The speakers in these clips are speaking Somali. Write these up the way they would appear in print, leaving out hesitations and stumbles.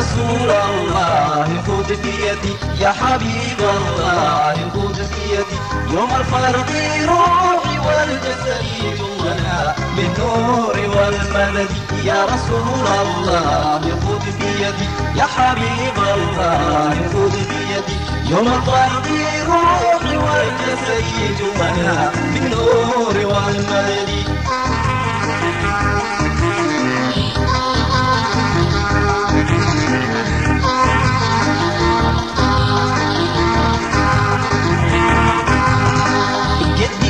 رسول الله خذ بيدي، يا حبيب الله خذ بيدي، يوم الفرق روحي والجسد جوانا بالنور والمدد. يا رسول الله خذ بيدي، يا حبيب الله خذ بيدي، يوم الفرق روحي والجسد جوانا بالنور والمدد.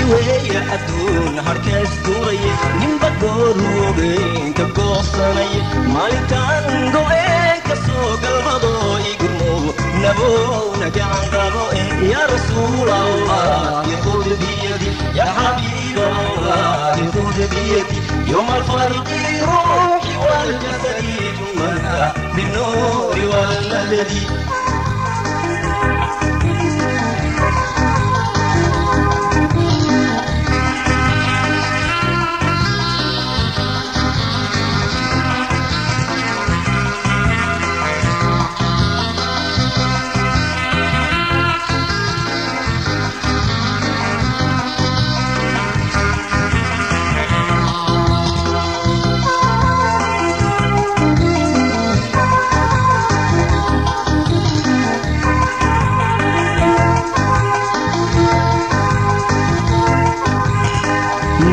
Geedi adduun harkaas guuraya, ninba gooruubeen ka goosanaya, maalintaan go'een ka soo galbado igurmo nabowna gacan qabo. Ya rasuul Allah khud biyadi, ya xabiib Allah khud biyadi, يوم الفرق روحي والجسد جوانا بالنور والمدد.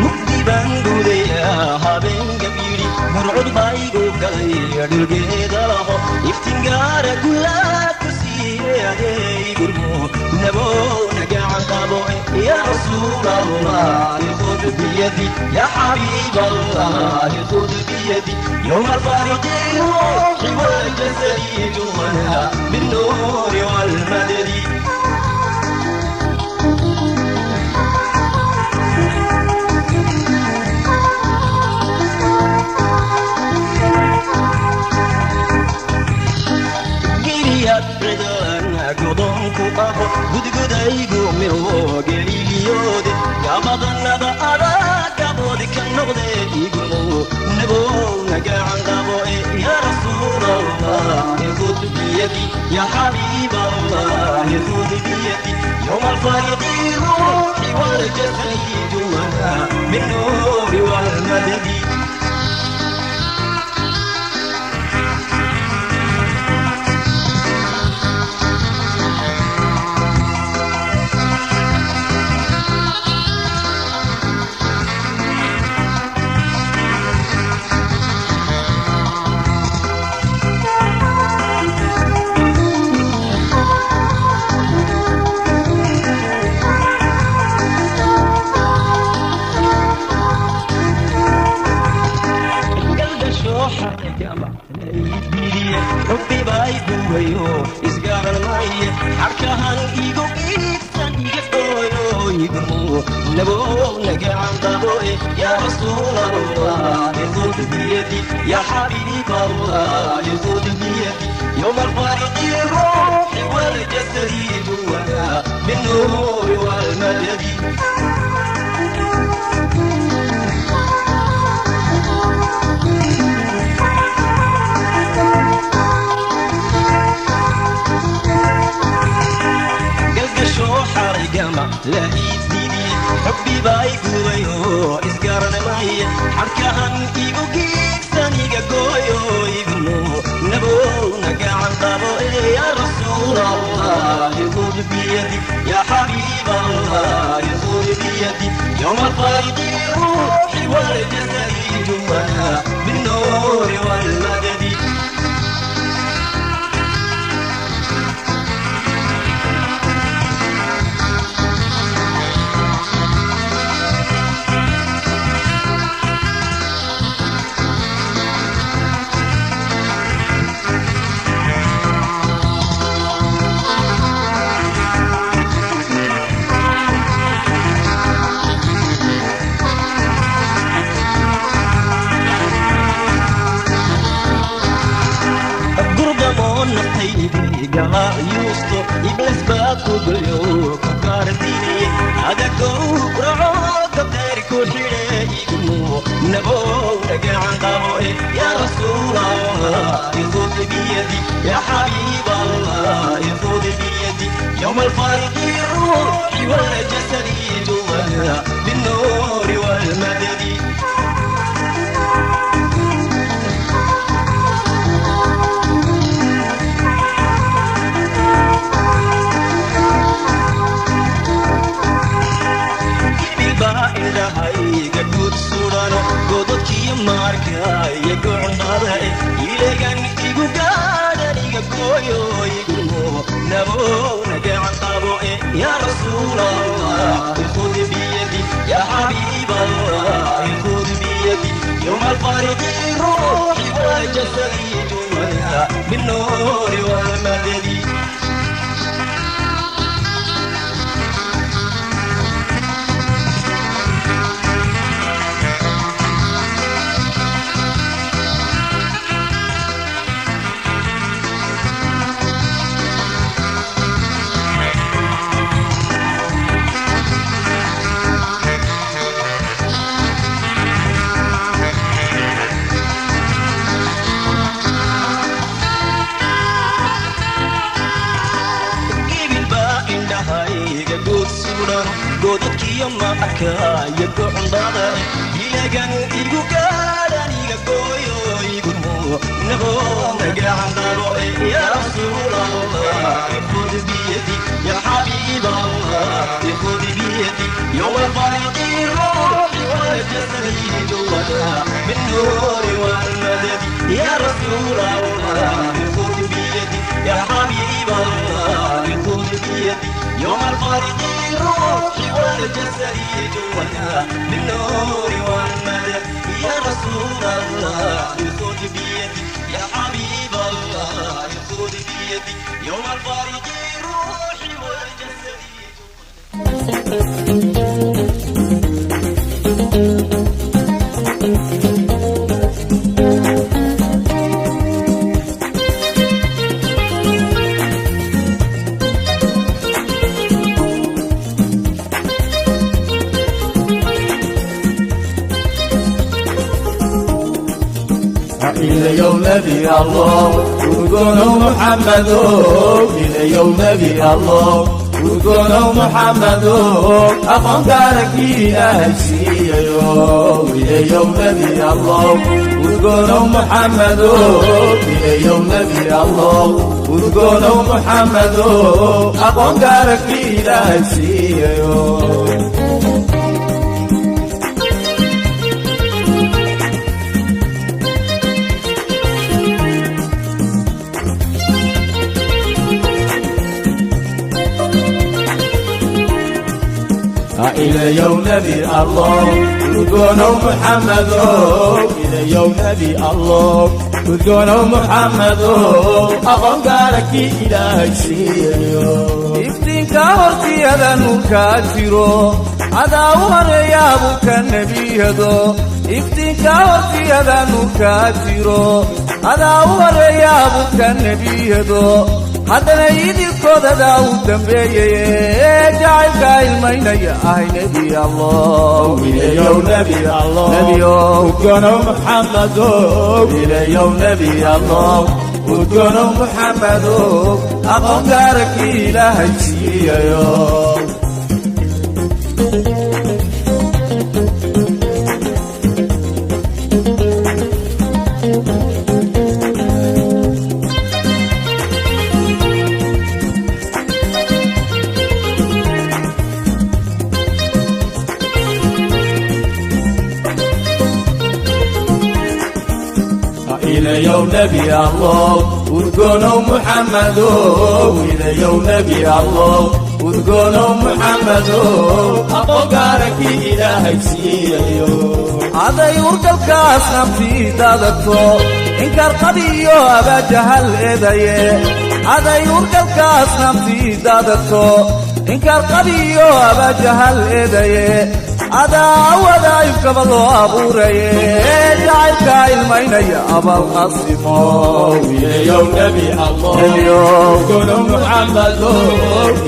Mugdi baan gudayaa habeen gabyidhi, murcud baa igu galay dhulgeeda laho, iftiin gaara gulaad ku siiyey adeey gurmo nabowna gacan qabo. Ya rasuul Allah khud biyadi, ya xabiib Allah khud biyadi, يوم الفرق روحي والجسد جوانا بالنور والمدد. Giriyaad cidlan godoonku qabo, gudgudaygu mirwo geliyoode, gabadanada adag gaboodi ka noqde, igurmo nabowna gacan qabo. Ya rasuul Allah khud biyadi, ya xabiib Allah khud biyadi, يوم الفرق روحي والجسد جوانا بالنور والمدد. Rabbi baa igubayo isgaran maaye, xarkahan igu iibsan iga gooyo, igurmo nabowna gacan qabo. Ya rasuul Allah khud biyadi, ya xabiib Allah khud biyadi, يوم الفرق روحي والجسد جوانا بالنور والمدد. Galgasho xarigama la iibdiidiye, xubbi baa igubayo isgaran maaye, xarkahan igu giigsan iga gooyo, igno nabowna gacan qabo. Ya rasuul Allah khud biyadi, ya xabiib Allah khud biyadi, يوم الفرق روحي والجسد جوانا بالنور والمدد. Gurdamoon naftaydi galaayuusto, iblis baa ku golyo ku gaardiinaya, adagow raco gabdeer ku xidhe, igmo nabowna gacan qabo. Ya rasuul Allah khud biyadi, الفارق الروح والجسد جوانا بالنور والمدد. Indhahayga guud sudhano gododkiyo maarkaya gocondhada ilagan igu gaadhan iga gooyo igumo nabowna gacan qabo yaa rasuul Allah khud biyadi ya xabiib Allah khud biyadi يوم الفارق الروح والجسد جوانا بالنور والمدد. Gododkiyo ma arkaya gocondhada ilagan igu gaadhan iga gooyo igumo nabowna gacan qabo yaa rasuul Allah khud biyadi ya xabiib Allah khud biyadi يوم الفارق الروح والجسد جوانا بالنور والمدد يا رسول الله خذ بيدي يا حبيب الله خذ بيدي يوم الفارق الروح والجسد جوانا بالنور والمدد يا رسول الله خذ بيدي يا حبيب الله خذ بيدي يوم الفارق الروح والجسد. إلى يوم نبي الله ودونه محمد، إلى يوم نبي الله ودونه محمد، أقوم كاركي أهشي إلى يوم نبي الله ودونه محمد، إلى يوم نبي الله ودونه محمد، أقوم كاركي أهشي. إلى يوم نبي الله ودونه محمد، إلى يوم نبي الله ودونه محمد، أقوم قالك إلهي سيريو iftiinka hortiyadanu kaa jiro adaa u horeeyaabu ka nebiyado iftiinka hortiyadanu kaa jiro adaa u horeeyaabu ka nebiyado haddana idinkoodada u dambeeyaye jacaylkaa ilmaynaya ahay nebi Allah إلى يوم نبي الله nebiyow ودونه محمد، إلى يوم نبي الله ودونه محمد، أقوم قالك إلهي سيريو. إلى يوم نبي الله ودونه محمد، إلى يوم نبي الله ودونه محمد، أقوم قالك إلهي سيريو aday urgalkaas naftii daadato inkar qabiyo abajahal eedaye aday urgalkaas naftii daadato inkar qabiyo abajahal eedaye adaa ifkaba loo abuuraye jacaylkaa ilmaynaya abalqasimo إلى يوم نبي الله ودونه محمد،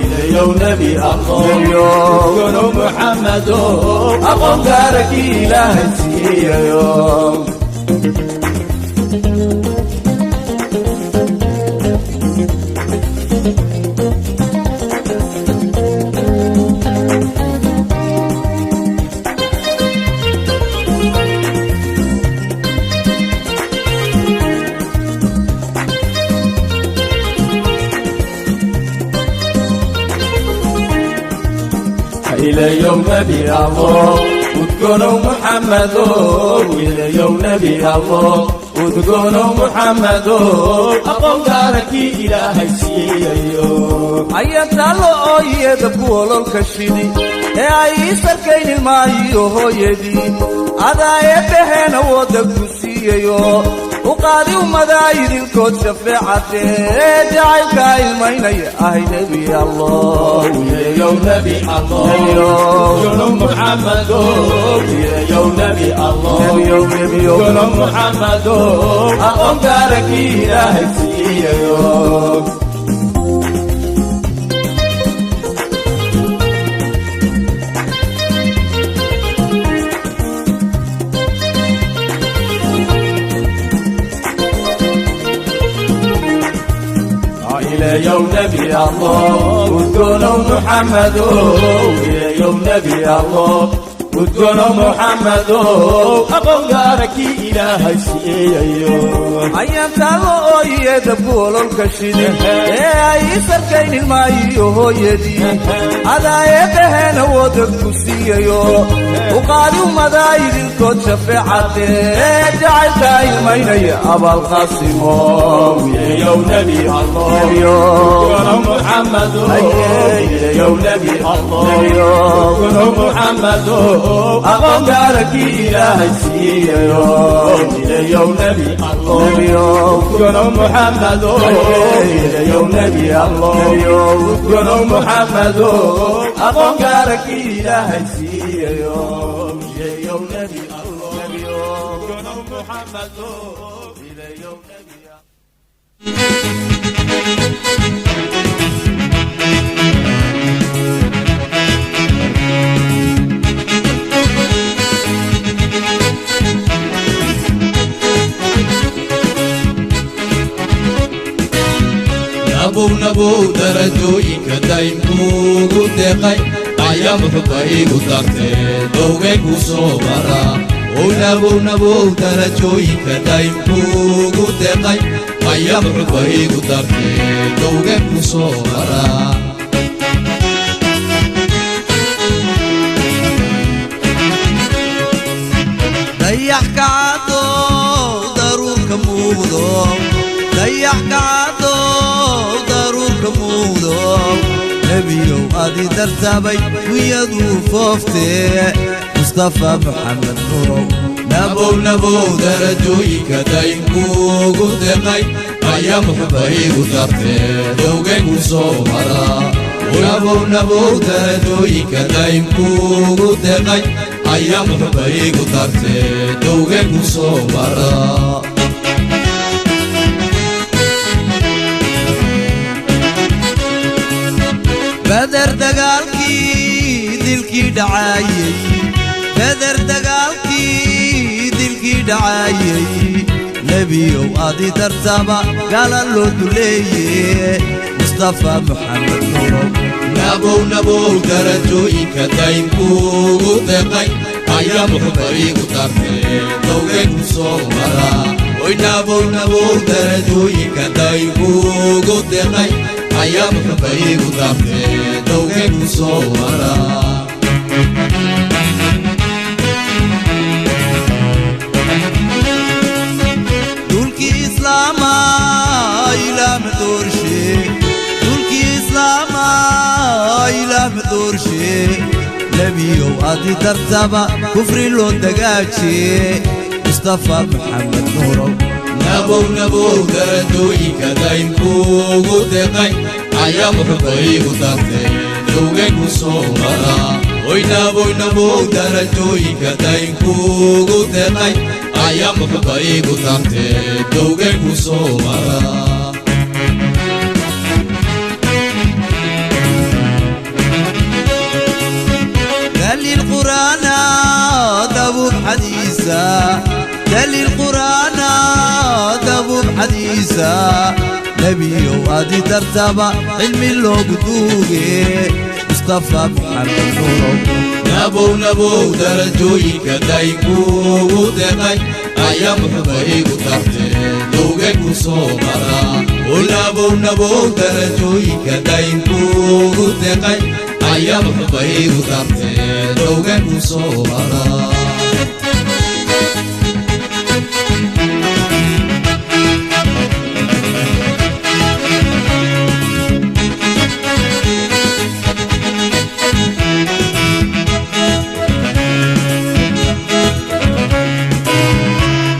إلى يوم نبي الله ودونه محمد، أقوم قالك إلهي سيريو. Ilayow Nebi Allah, udgonow Muxammedow. Ilayow Nebi Allah, udgonow Muxammedow, aqoon gaarakii Ilaahay siiyayo. Ayataallo oo iyada ku ololka shidi ee ay isarkayn ilmaahiyo hooyadii, adaa eebbaheen awoodda ku siiyayo, u qaadi ummadaa idinkood shafeecadee jacaylkaa ilmaynaya ahay Nebi Allah. Ilayow Nebi Allah, udgonow Muxammedow. Ilayow Nebi Allah, udgonow Muxammedow, aqoon gaarakii Ilaahay siiyayo. Ilayow Nebi Allah, udgonow Muxammedow. Ilayow Nebi Allah, udgonow Muxammedow, aqoon gaarakii Ilaahay siiyayo. Ayantaallo oo iyada ku ololka shidi ee ay isarkayn ilmaahiyo hooyadii, adaa eebbaheen awoodda ku siiyayo, u qaadi ummadaa idinkood shafeecadee jacaylkaa ilmaynaya abaalqaasimo. Ilayow Nebi Allah, udgonow Muxammedow. Ilayow Nebi Allah, udgonow Muxammedow, aqoon gaarakii Ilaahay siiyayo. Ilayow Nebi Allah, udgonow Muxammedow. Ilayow Nebi Allah, udgonow Muxammedow, aqoon gaarakii Ilaahay siiyayo. Ilayow Nebi Allah, udgonow Muxammedow. Ilayow Nebi. Nabow, nabow, darajooyinka daymkuugu deeqay ayaa muxuba igu dartee dowgay ku soo mara. Ow nabow, nabow, darajooyinka daymkuugu deeqay ayaa muxuba igu dartee dowgay ku soo mara. Dayax kacado daruurka muuqdo, dayax kacado daruurka muuqdo, nebiyow adi dartabay dunyaduu fooftee, Mustafa Maxamed Nurow. Nabow, nabow, darajooyinka daymkuugu deeqay ayaa muxuba igu dartee dowgay ku soo mara. Nabow, nabow, darajooyinka daymkuugu deeqay ayaa muxuba igu dartee dowgay ku soo mara. Beder dagaalkii dilkii dhacaayey, beder dagaalkii dilkii dhacaayey, nebiyow adi dartaba gaala loo duleeye, Mustafa Maxamed Nurow. Nabow, nabow, darajooyinka daymkuugu deeqay ayaa muxuba igu dartee dowgay ku soo mara. Oy nabow, nabow, darajooyinka daymkuugu deeqay ayaa muxuba igu dartee dowgay ku soo mara. Dhulkii islaama ilaama doorshe, dhulkii islaama ilaama doorshe, nebiyow adi dartaba kufri loo dagaaje, Mustafa Maxamed Nurow. Nabow, nabow, darajooyinka daymkuugu deeqay ayaa muxuba igu dartee dowgay ku soo mara. Oy nabow, nabow, darajooyinka daymkuugu deeqay ayaa muxuba igu dartee dowgay ku soo mara. Daliil qur'aana dabuub xadiisa, daliil qur'aana dabuub xadiisa, nebiyow adi dartaba cilmi loogu duuge, Mustafa Maxamed Nurow. Nabow, nabow, darajooyinka daymkuugu deeqay ayaa muxuba igu dartee dowgay ku soo mara. Nabow, nabow, darajooyinka daymkuugu deeqay Ayaa muxbaygu dartee dowgan ku soo mara.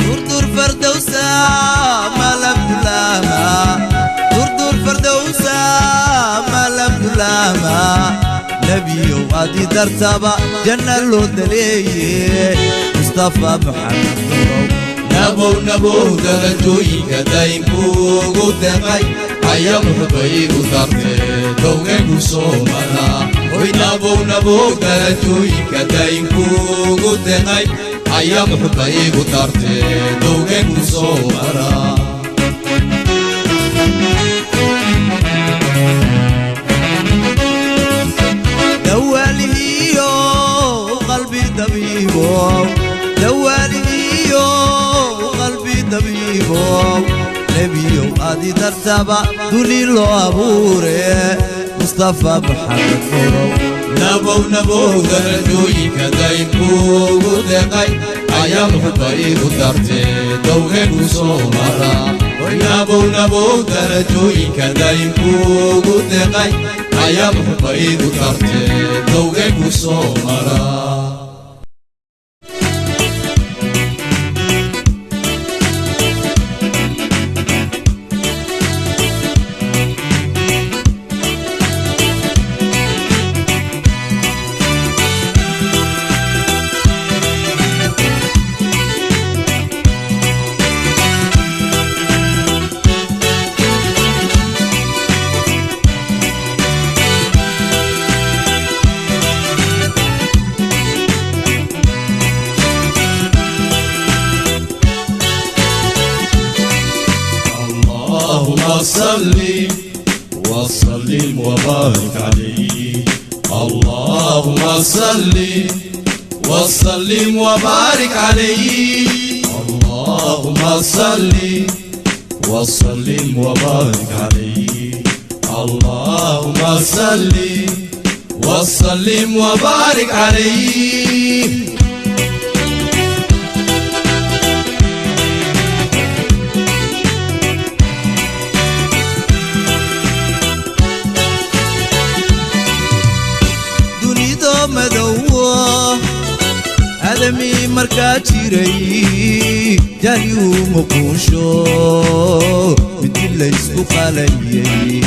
Durdur fardowsa malabdulama, durdur fardowsa malabdulama, nebiyow adi dartaba janna loo daleeye, Mustafa Maxamed Nurow. Nabow nabow darajooyinka daynkuugu deqay ayaa muxbaygu dartee dowgan ku soo mara. Hoy nabow nabow darajooyinka daynkuugu deqay ayaa muxbaygu dartee dowgan ku soo mara. Dawaalihiyo qalbi dabiibow, dawaalihiyo qalbi dabiibow, nebiyow adi dartaba duni loo abuure, Mustafa Maxamed Nurow. Nabow nabow darajooyinka daynkuugu deqay ayaa muxbaygu dartee dowgan ku soo mara. Nabow nabow darajooyinka daynkuugu deqay ayaa muxbaygu dartee dowgan ku soo mara. اللهم صل وسلم وبارك عليه، اللهم صل وسلم وبارك عليه، اللهم صل وسلم وبارك عليه، اللهم صل وسلم وبارك عليه. Dunido madowo adami markaa jiray jahyuu muquusho midi laysku qalayay.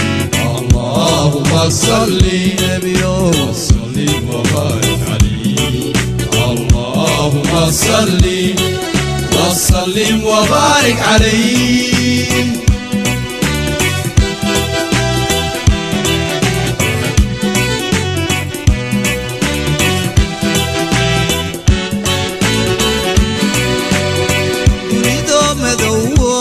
اللهم صل nebiyow وسلم وبارك عليه، اللهم صل وسلم وبارك عليه. Dunido madowo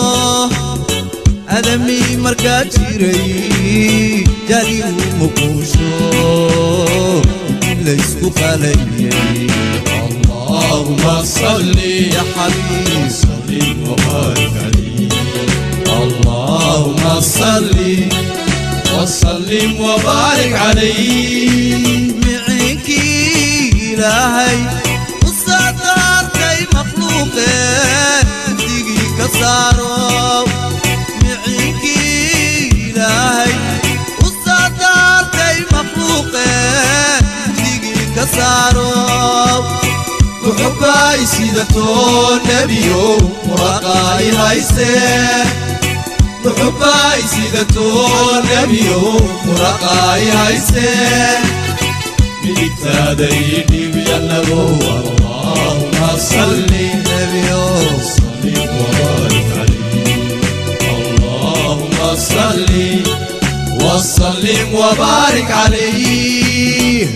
adami markaa jiray jahyuu muquusho midi laysku qalayay. اللهم صل ya xabiib وسلم وبارك عليه، اللهم صل وسلم وبارك عليه. Micinkii Ilaahay u saadaartay makhluuqe mugdigii ka saaro, micinkii Ilaahay u saadaartay makhluuqe mugdigii ka saaro. Muxubbay sidatoo nebiyow muraqaay hayse, muxubbay sidatoo nebiyow muraqaay hayse, midigtaada ii dhib yanabow. Allaahuma salli nebiyow وسلم وبارك عليه، اللهم صل وسلم وبارك عليه.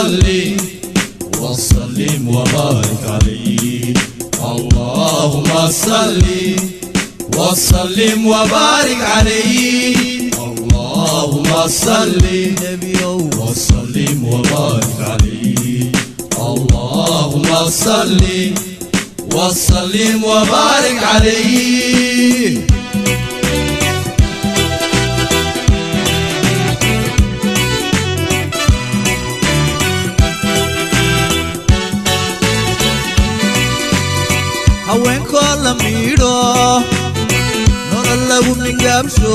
صل وسلم وبارك عليه. اللهم صل وسلم وبارك عليه. اللهم صل وسلم وبارك عليه. اللهم صل وسلم وبارك عليه. Haweenkoo la miidho, nolol lagu mingaabsho,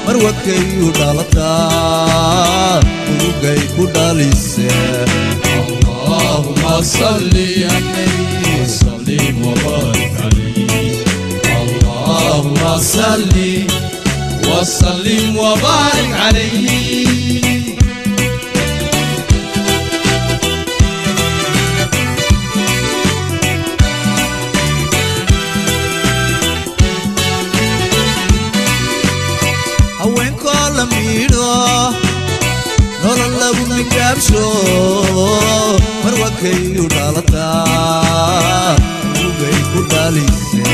marwakayu dhalataa murugay ku dhalise. اللهم صل وسلم وبارك عليه. اللهم صل وسلم وبارك عليه. Haweenkoo la miidho, nolol lagu mingaabsho, marwakayu dhalataa murugay ku dhalise.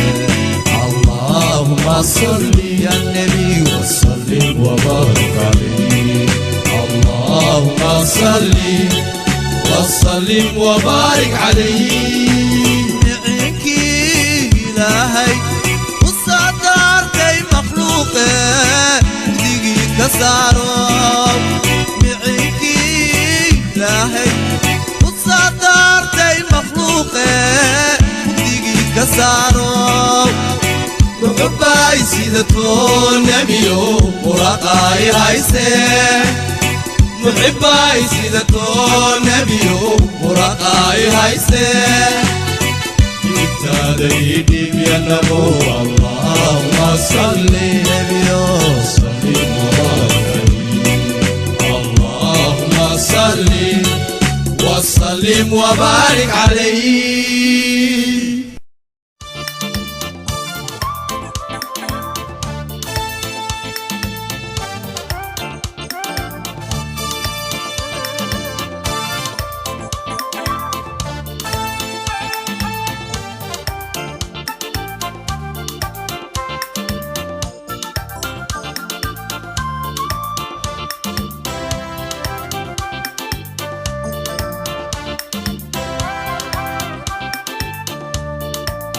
اللهم صل Ya Nebi وسلم وبارك عليه. اللهم صل وسلم وبارك عليه. Micinkii Ilaahay u saadaartay makhluuqe, mugdigii ka saaro. Micinkii Ilaahay u saadaartay makhluuqe, mugdigii ka saaro. Muxubbay sidatoo nebiyo muraqaay hayse. Muxibbay sidatoo nebiyo muraqaay hayse. Dhibtaaday dhibyanabo. Allahuma salli Nebiyo sallim wabaarik calayh. Allahuma salli wasallim wabaarik calayh.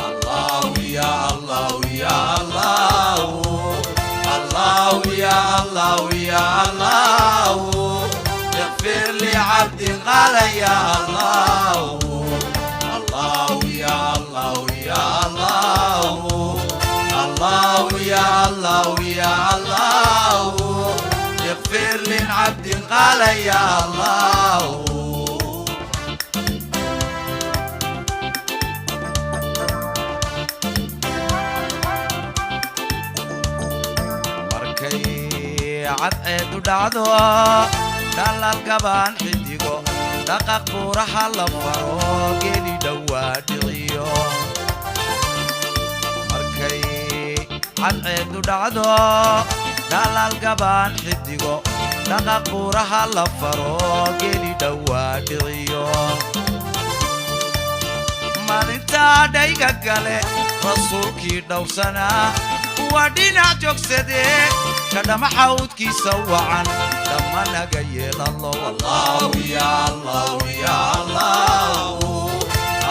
الله يا الله يا الله، الله يا الله يا الله، اغفر لعبد قال يا الله. الله يا الله يا الله، الله يا الله يا الله، اغفر لعبد قال يا الله. Markay cadceedu dhacdo, dhalaal gabaan xidigo, dhaqaq buuraha la faro, geeli dhowaa dhiciyo. Markay cadceedu dhacdo, dhalaal gabaan xidigo, dhaqaq buuraha la faro, geeli dhowaa dhiciyo. Maalintaa dhayga gale rasuulkii dhowrsanaa waa dhinac joogsadee, kadhama xawdkiisa wacan dhammanaga yeelalo. الله يا الله يا الله،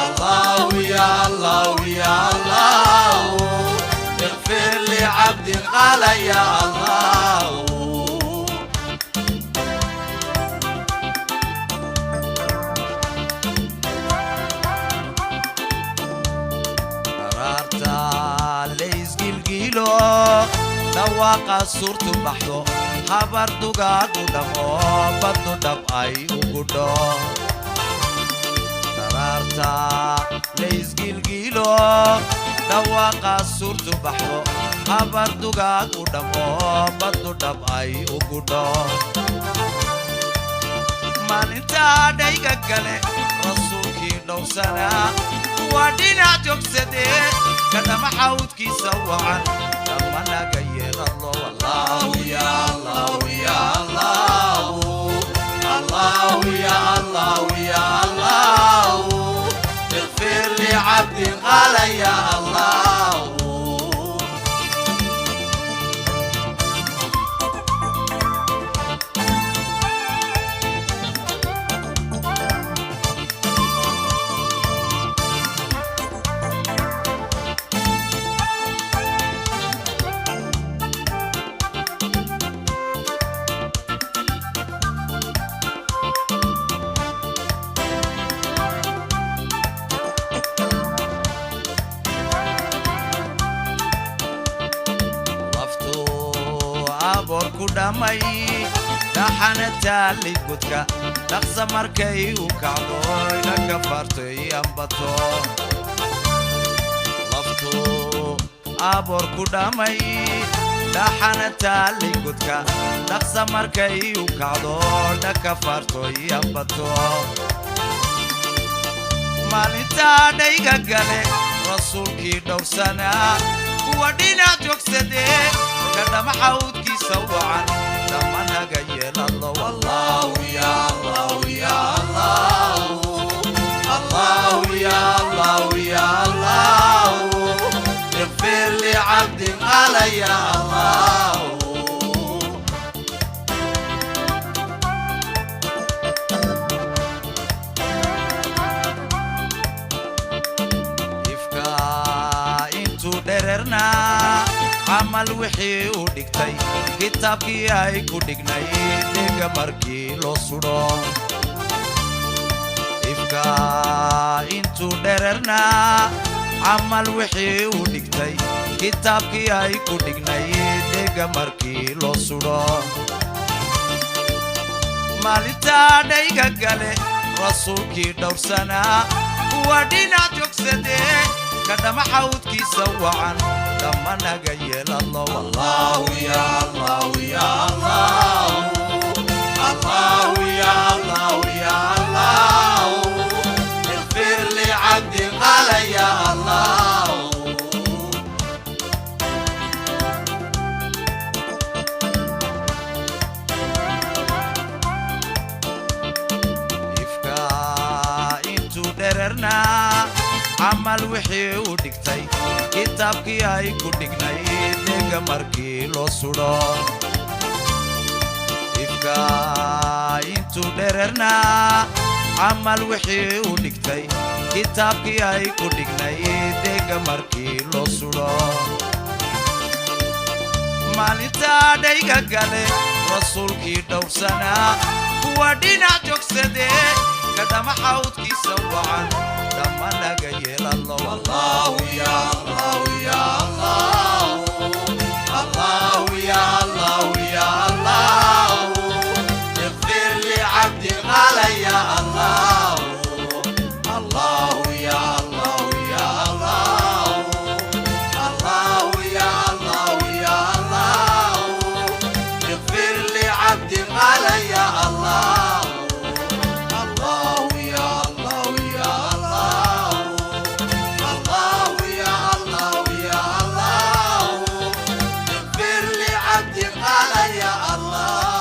الله يا الله يا الله، اغفر لعبد قال يا الله. Daraarta laysgilgiilo, dhawaaqa suurtu baxdo, habar dugaagu dhamo, baddu dhab ay ugu dho. Daraarta laysgilgiilo, dhawaaqa suurtu baxdo, habar dugaagu dhamo, baddu dhab ay ugu dho. Maalintaa dhayga gale rasuulkii dhowrsanaa waa dhinac joogsadee, kadhama xawdkiisa wacan dhammanaga yeelalo. الله يا الله يا الله، الله لعبد قال يا الله. Aboorku dhamay dhaxana taali godka, dhaqsa markay u kacdo idhanka faartoy ambato. Laftu aboorku dhamay dhaxana taali godka, dhaqsa markay u kacdo dhanka faartoy ambato. Maalintaa dhayga gale rasuulkii dhowrsanaa kuwa dhinac joogsadee kadhama xawdkiisa wacan dhamanaga yeelalo. الله يا الله يا الله، الله يا الله يا الله، اغفر لعبد قال يا الله. Ifka intuu dherernaa camal wixii u dhigtay kitaabkii ay ku dhignay dhega markii loo sudho. Ifka intuu dherernaa camal wixii u dhigtay kitaabkii ay ku dhignay dhega markii loo sudho. Maalintaa dhayga gale rasuulkii dhowrsanaa kuwa dhinac joogsadee kadhama xawdkiisa wacan dhamanaga yeelalo. الله يا الله يا الله، الله يا الله يا الله، اغفر لعبد قال يا الله. Ifka intuu dherernaa camal wixii u dhigtay kitaabkii ay ku dhignay dhega markii loo sudho. Ifka intuu dherernaa camal wixii u dhigtay kitaabkii ay ku dhignay dhega markii loo sudho. Maalintaa dhayga gale rasuulkii dhowrsanaa kuwa dhinac joogsadee kadhama xawdkiisa wacan dhamanaga yeelalo. الله يا الله يا الله، الله يا الله يا الله، اغفر لعبد قال يا الله. الله يا الله يا الله، الله يا الله يا الله، اغفر لعبد قال يا الله. الله يا الله يا الله، الله يا الله يا الله، اغفر لعبد قال يا الله.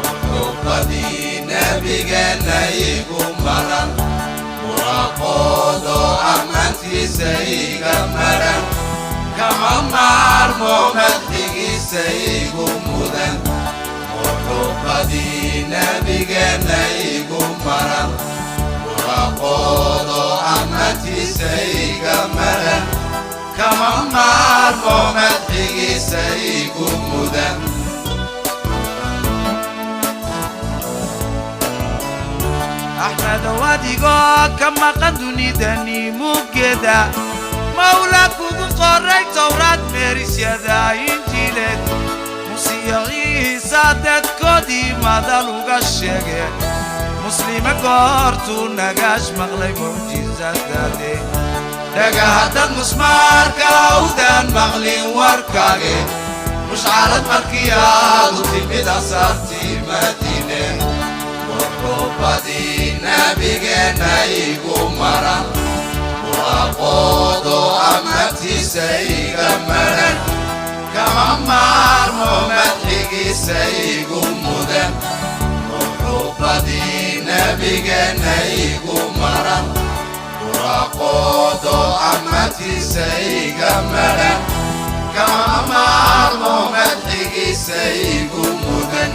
Muxubbadii nabigeenna igu maran, muraaqoodo ammaantiisa iga maran, kama maarmo madxigiisa igu mudan. Muxubbadii nabigeenna igu maran, muraaqoodo ammaantiisa iga maran, kama maarmo madxigiisa igu mudan. Axmedow, adigoo ka maqan dunidani muggeeda, Mawla kugu qoray Towraad, meerisyada Injiileed, Musiya Ciisa dadkoodii madal uga sheege. Muslime goortuu nagaash maqlay mucjisadaade. Dhagahadad musmaarka awdaan maqlin warkaage, mushcarad markii aad u timid ansaartii Madiine. Muxubbadii nabigeenna igu maran, muraqoodo ammaantiisa iga maran, kama maarmo madxigiisa igu mudan. Muxubbadii nabigeenna igu maran, muraqoodo ammaantiisa iga maran, kama maarmo madxigiisa igu mudan.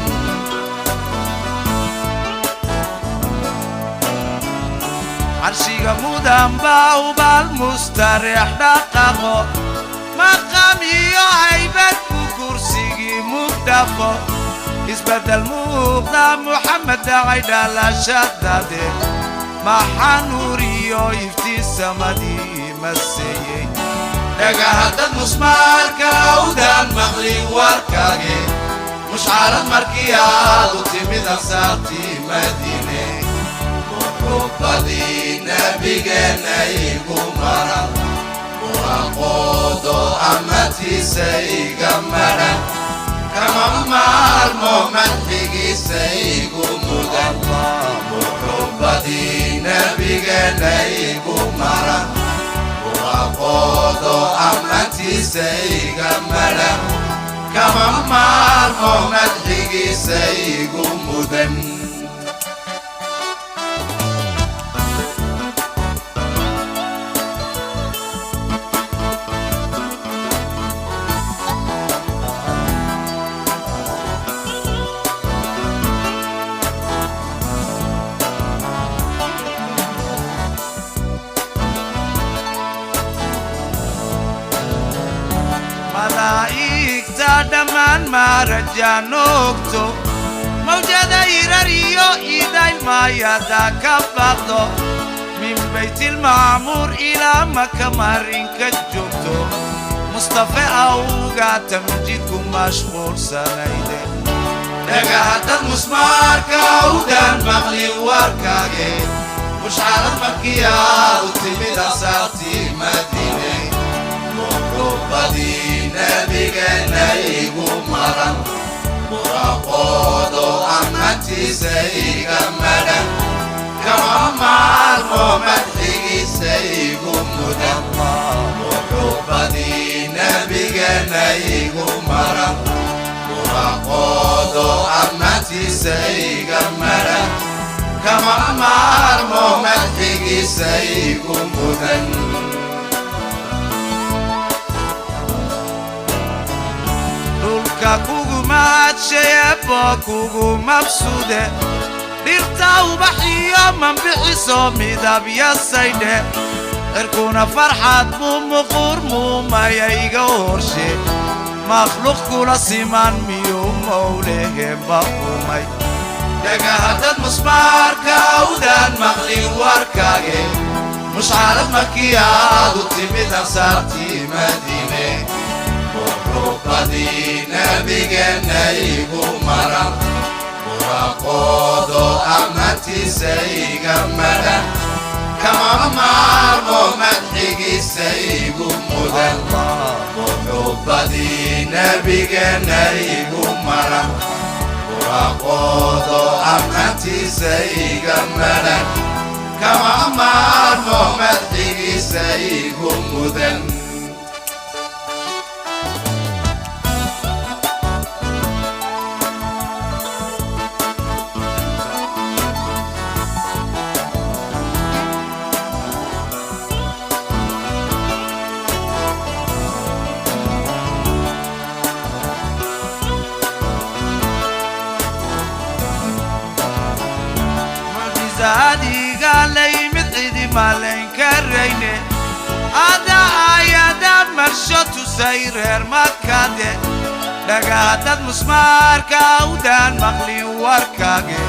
Carshiga mudan baa ubaal mustareex dhaqaqo, maqam iyo haybad buu kursigii mugdhafo. Isbeddel muuqda Muxamed dhacay dhalashadade, maxaa nuuriyo iftiin samadii maseeyey. Dhagahadad musmaarka awdaan maqlin warkaage, mushcarad markii aad u timid ansaartii Madiine. Muxubbadii nabigeenna igu maran, muraqoodo ammaantiisa iga maran, kama maarmo madxigiisa igu mudan. Muxubbadii nabigeenna igu maran, muraqoodo ammaantiisa iga maran, kama maarmo madxigiisa igu mudan. Malaa'igta dhammaan maarajaanoogto, mawjada irar iyo idaylmayada ka baqdo, min baytilmacmuur ilaa Maka marinka joogto, Mustafe awga tamjidku mashquulsanayde. Dhagahadad musmaarka awdaan maqlin warkaage, mushcarad markii aad u timid ansaartii Madiine. Muxubbadii nabigeenna igu maran, muraqoodo ammaantiisa iga maran, kama maarmo madxigiisa igu mudan. Muxubbadii nabigeenna igu maran, muraqoodo ammaantiisa iga maran, kama maarmo madxigiisa igu mudan. Dhulka kugu mahadshayebo kugu mabsuude, dhirta ubaxiyo manbixiso midabyasaydhe, cirkuna farxad muu muquur muumaya iga horshe, makhluuq kula siman miyuu mowlehemba umay. Dhagahadad musmaarka awdaan maqlin warkaage, mushcarad markii aad u timid ansaartii Madiine. Muxubbadii nabigeenna igu maran, muraqoodo ammaantiisa iga maran, kama maarmo madxigiisa igu mudan. Muxubbadii nabigeenna igu maran, muraqoodo ammaantiisa iga maran, kama maarmo madxigiisa igu mudan. Mucjisaadiga la yimid cidi malayn karayne, ada ayada marsho tusay reer Makade. Dhagahadad musmaarka awdaan maqlin warkaage,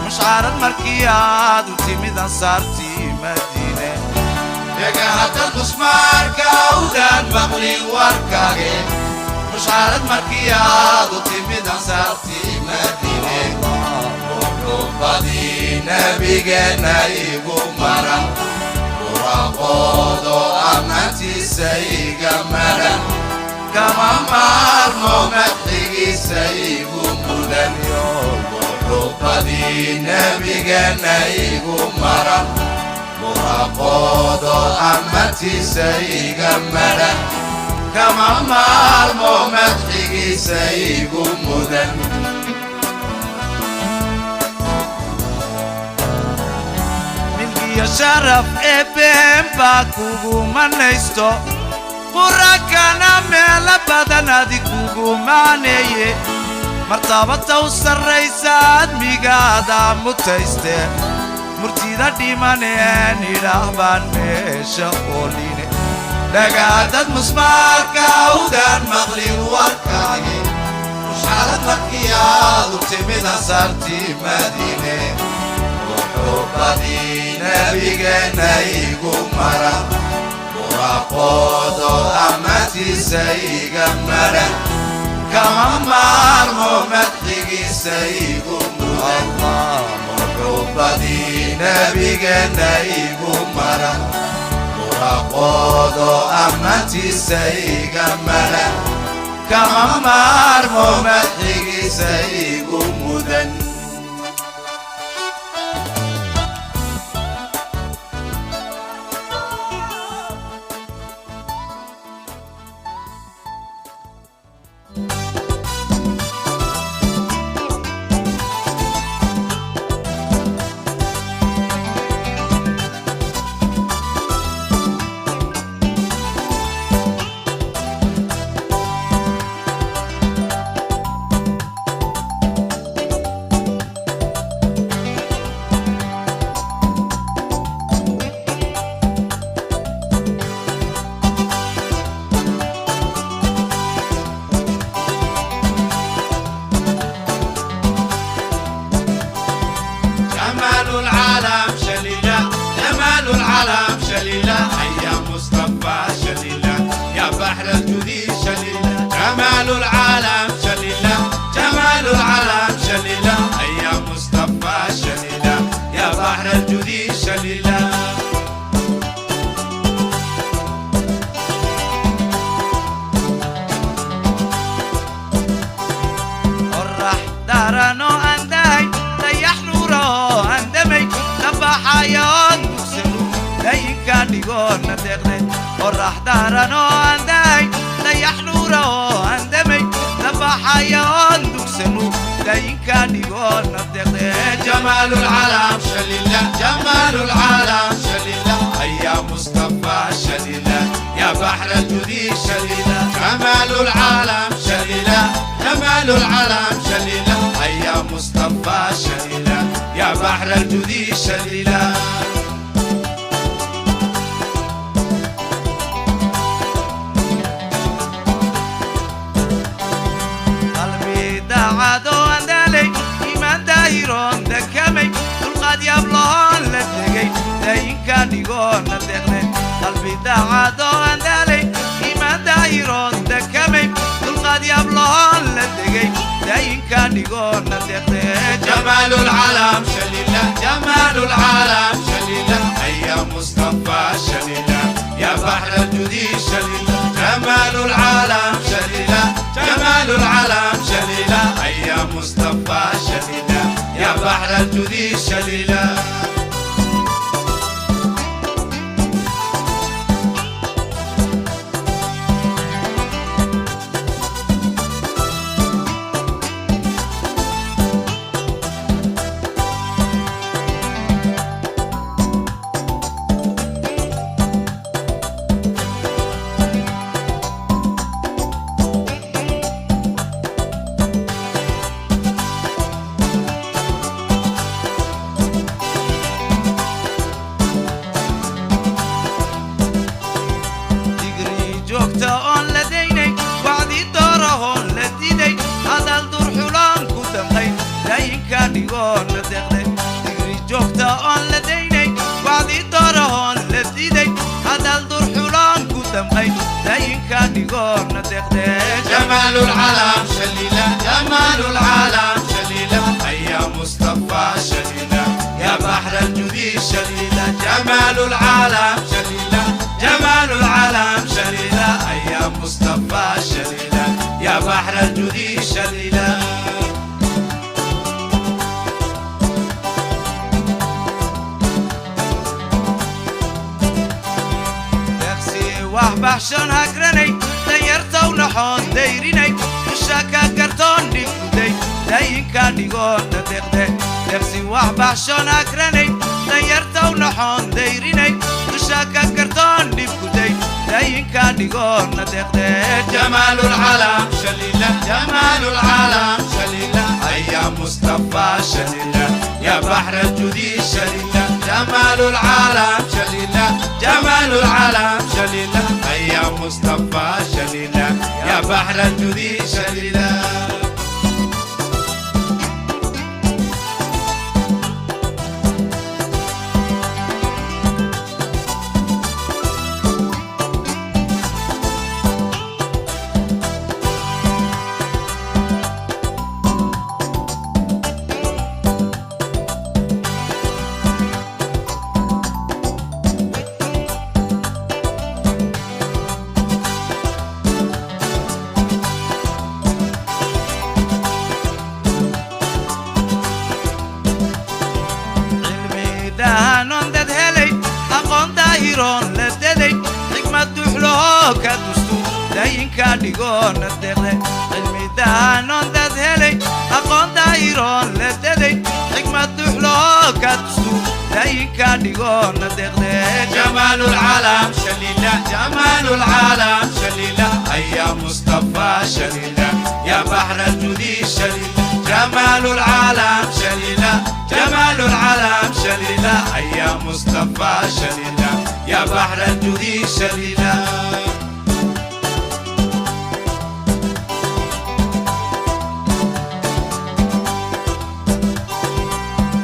mushcarad markii aad u timid ansaartii Madiine. Dhagahadad musmaarka awdaan maqlin warkaage, mushcarad markii aad u timid ansaartii Madiine. Muxubbadii nabigeenna igu maran, muraqoodo Muraqoodo ammaantiisa iga maran, kama maarmo madxigiisa igu mudan. Muxubbadii nebigeenna igu maran, muraqoodo ammaantiisa iga maran, kama maarmo madxigiisa igu mudan. Milkiyo sharaf eebeen baa kugu manaysto, qurankana meelo badan adig kugu macneeye. Martabata u sarraysa admigaada mutayste, murtida dhimaneen idhaah baan meesha ooline. Dhagaadad musmaarka awdaan maqlin warkaagi, mushxalad markiyaadu timid ansaartii Madiine. Muxubbadii nebigeenna igu maran, muraqoodo ammaantiisa iga maran, kama maarmo madxigiisa igu mudan. Muxubbadii nebigeenna igu maran, muraqoodo ammaantiisa iga maran, kama maarmo madxigiisa igu mudan. جمال العالم شليلة، جمال العالم شليلة، يا مصطفى شليلة، يا بحر الجود شليلة. جمال العالم شليلة، جمال العالم شليلة، يا مصطفى شليلة، يا بحر الجود شليلة. Qorax daaranoo aan dahay, dayax nuura oo aan damay, nabaxayoon dugsanu dayinka dhigoona deeqde. Qorax daaranoo aan dahay, dayax nuura oo aan damay, nabaxayoon dugsanu dayinka dhigoona deeqde. جمال العالم شليلة، جمال العالم شليلة، يا مصطفى شليلة، يا بحر الجود شليلة. جمال العالم شليلة، جمال العالم شليلة، يا مصطفى شليلة، يا بحر الجود شليلة. Qalbi daacadoo aan daalay, iimaan daahiroon dekamay, dulqaad yaablahoon la degay, daayinka dhigoona deeqde. Qalbi daacadoo aan daalay, iimaan daahiroon dekamay, dulqaad yaablahoon la degay, daayinka dhigoona deeqde. جمال العالم شليلة، جمال العالم شليلة، يا مصطفى شليلة، يا بحر الجود شليلة. جمال العالم شليلة، جمال العالم شليلة، يا مصطفى شليلة، يا بحر الجود شليلة. Digri joogta oon la daynay, wacdi doorahoon la diiday, hadal durxuloon ku damqay, daayinka dhigoona deeqday. Digri joogta oon la daynay, wacdi doorahoon la diiday, hadal durxuloon ku damqay, daayinka dhigoona deeqday. جمال العالم شليلة، جمال العالم شليلة، يا مصطفى شليلة، يا بحر الجود شليلة. جمال العالم شليلة، جمال العالم شليلة، يا مصطفى شليلة، يا بحر الجود شليلة. Waxbaxshan hagranay danyartaw naxoon dayrinay dusha ka kartoon dhigguday dayinka dhigoona deqde. Deqsi waxbaxshan hagranay danyartaw naxoon dayrinay dusha ka kartoon dhibguday dayinka dhigoona deqde. جمال العالم شليلة، جمال العالم شليلة، يا مصطفى شليلة، يا بحر الجود شليلة. جمال العالم شليلة، جمال العالم شليلة، يا مصطفى شليلة، يا بحر الجود شليلة. Cilmi daahanon dad helay, aqoon daahiroon la daday, xikmad duxlahoo ka dustu dayinka dhigoona deqde. Cilmi daahanon dad helay, aqoon daahiroon la daday, xikmad duxlahoo ka dustu dayinka dhigoona deqde. جمال العالم شليلة، جمال العالم شليلة، يا مصطفى شليلة، يا بحر الجود شليلة. جمال العالم شليلة، جمال العالم شليلة، يا مصطفى شليلة، يا بحر الجود شليلة.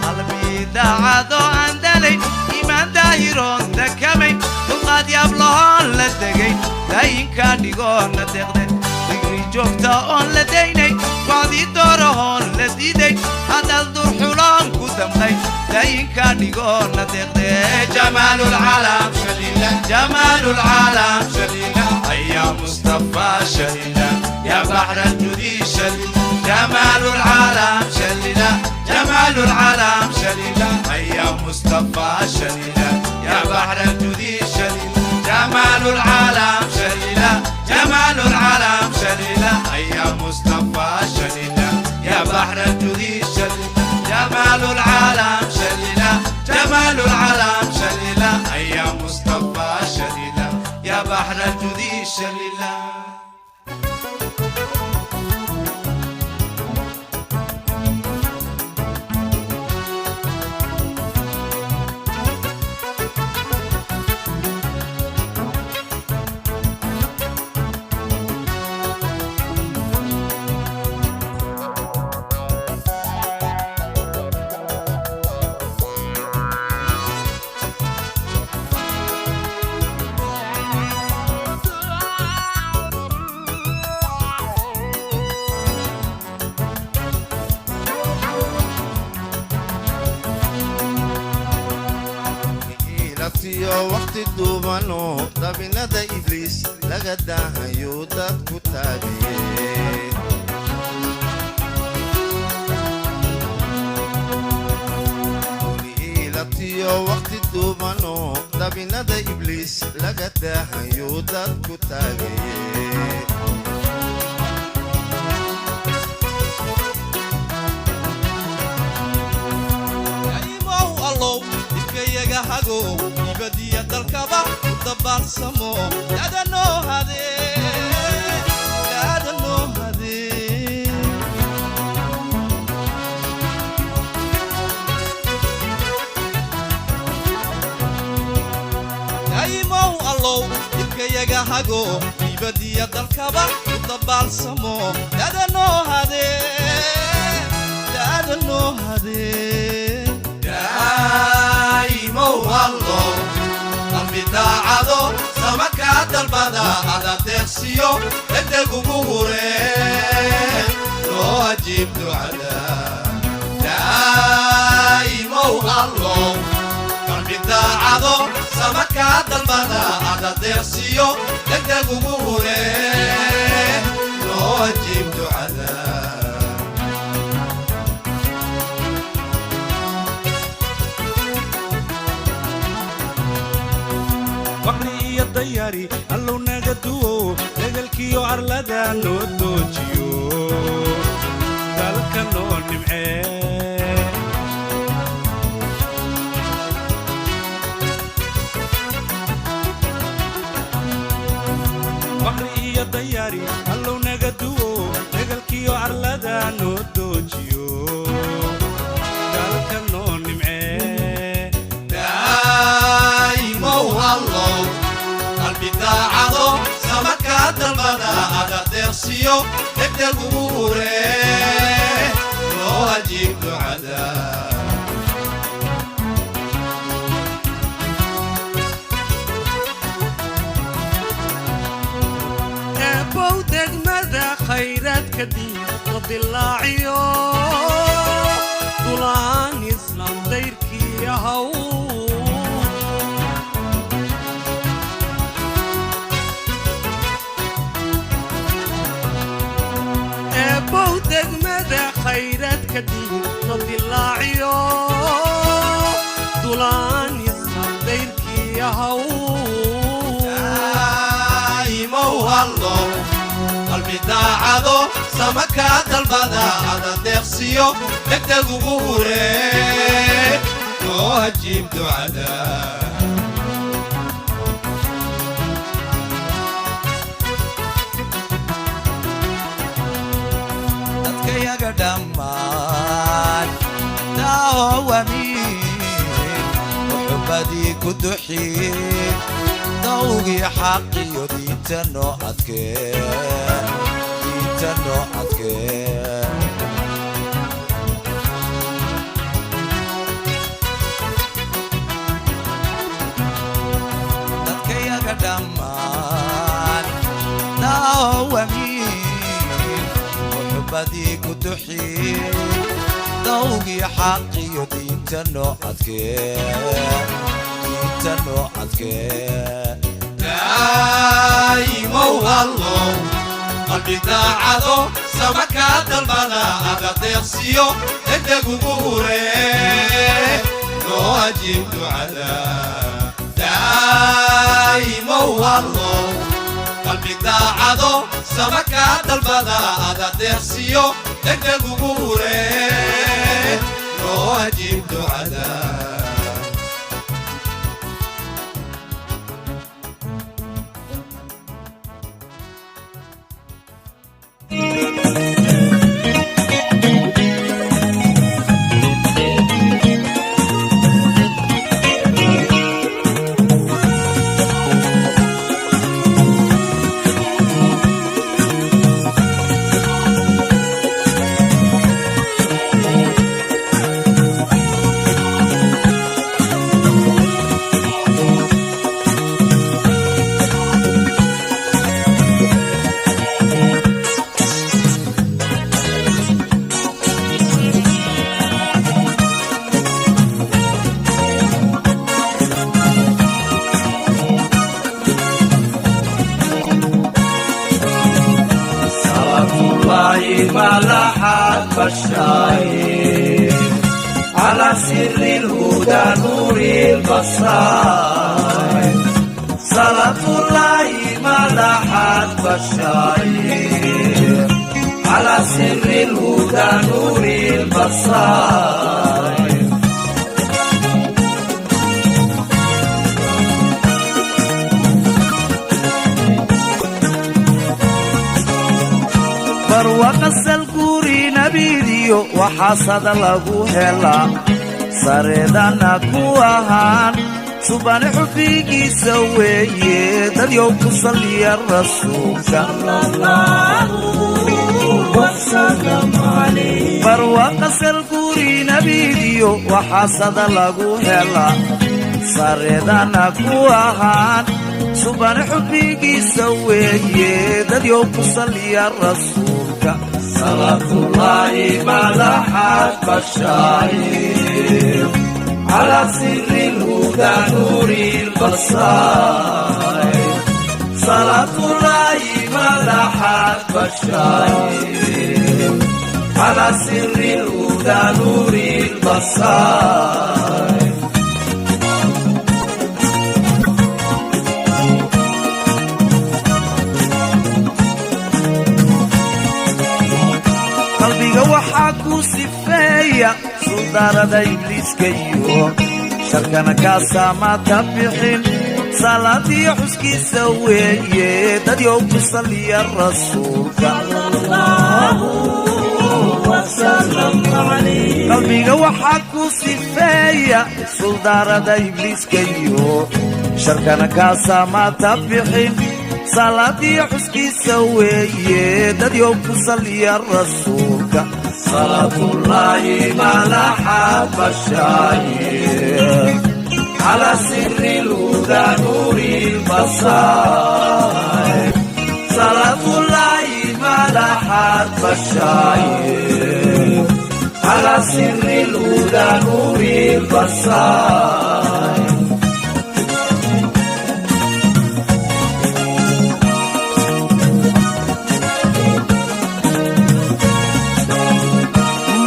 Qalbi daacadoo aan dalay, iimaan daahiroon dakamay, dulqaad yaablahoon la degay daayinka dhigoona deqde. Digri joogta oon la daynay, wacdii doorahoon la diiday, hadal durxuloon ku damqay daayinka dhigoona deqde. جمال العالم شليلة، جمال العالم شليلة، يا مصطفى شليلة، يا بحر الجود شليلة. جمال العالم شليلة، جمال العالم شليلة، يا مصطفى شليلة، يا بحر الجود شليلة. جمال العالم شليلة، جمال العالم شليلة، يا مصطفى شليلة، يا بحر الجود شليلة. جمال العالم شليلة، جمال العالم شليلة، يا مصطفى شليلة، يا بحر الجود شليلة. Ilatiyo waqti duubano dabinada ibliis laga daahayo dadku taageye. Ilatiyo waqti duubano dabinada ibliis laga daahayo dadku taagaye. Imow allow dibkayaga hagow, dibadiya dalkaba u dabaalsamo, dadanoo hadee, dadanoo hadee. Imow allow dibkayaga hago, dibadiya dalkaba u dabaalsamo, dadanoo hadee, dadanoo hadee. Daa'imow allow qalbi daacado samakaa dalbada ada deeqsiyo degdeg ugu huree loo ajiib ducada. Daa'imow allow qalbi daacado. Daacado samakaa dalbada adadeeqsiyo degdeg ugu hure loo ajiib ducada. Faqri iyo dayari Allow naga duwo, degalkiyo arlada noo doojiyo, dalka noo nimcee. Faqri iyo dayari Allow naga duwo, degalkiyo arlada noo doojiyo, dalka noo nimcee. Daa'imow Allow qalbi daacado samakaa dalbada adadeeqsiyo degdeg ugu hure loo ajiib ducada. Eebbow degmada khayraadka diin la dilaaciyo, dulaan Islaam dayrkii ahaw. Eebbow degmada khayraadka diin la dilaaciyo, dulaan Islaam dayrkii ahaw. Daa'imow Allow qalbi daacado samakaa dalbada adadeeqsiyo degdeg ugu hure loo ajiib ducada. Dadkayaga dhammaan daawamiin muxubadii ku duxi, dawgii xaqiyo diinta noo adkee, diinta noo adkee. Dadkayaga dhammaan daawamiin muxubadii ku duxi, dawgii xaqiyo diinta noo adkee, diinta noo adkee. Daa'imow Allow qalbi daacado samakaa dalbada adadeeqsiyo degdeg ugu hure loo ajiib ducada. Daa'imow Allow qalbi daacado samakaa dalbada adadeeqsiyo degdeg ugu hure loo ajiib ducada. الله ما لحت بشاير على سر الهدى نور البصائر، صلاة الله ما لحت بشاير على سر الهدى نور البصائر. Barwaqasal guri nabidiyo waxaasada lagu helaa, sareedana ku ahaan subane xubbigiisa weeye, dadyow ku salliya rasuulka. Barwaqasal guri nabidiyo waxaasada lagu helaa, sareedana ku ahaan subane xubbigiisa weeye, dadyow ku salliya rasuulka. Salaatullaahi malaxad bashaayir على سر الهدى. الهدى نور البصائر صلاة الله ملحت بشاير على سر الهدى نور البصائر Qalbiga waxaa ku sifeeya suldaarada ibliiska iyo sharkana kaasaamaad ka bixin salaadiyo xuskiisa weeye dadyow ku saliya rasuulka. Qalbiga waxaa ku sifeeya suldaarada ibliiska iyo sharkana kaasaamaad ka bixin salaadiyo xuskiisa weeye dadyow ku saliya rasuulka. Salaatullaahi malaxa bashaayir على سر الهدى نور البصائر صلاة الله ملحت بشاير على سر الهدى نور البصائر.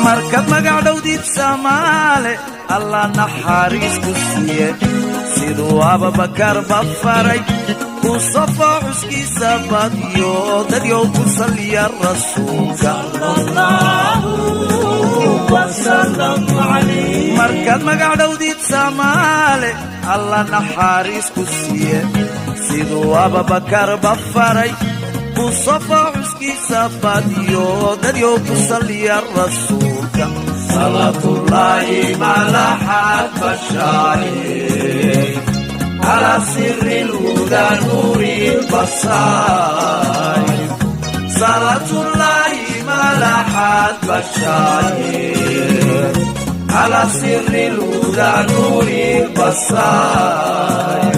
Markaad magac dhowdid Soomaale, Allah naxariis ku siiye siduu Ababakar ba faray ku safo xuskiisa badiyo dadyow ku saliya rasuulka. Markaad magac dhowdid Soomaale, Allah naxariis ku siiye siduu Ababakar ba faray ku safo xuskiisa badiyo dadyow ku saliya rasuulka. Salaatullaahi malaxat bashaayir على سر الهدى نور البصائر صلاة الله ملحت بشاير على سر الهدى نور البصائر.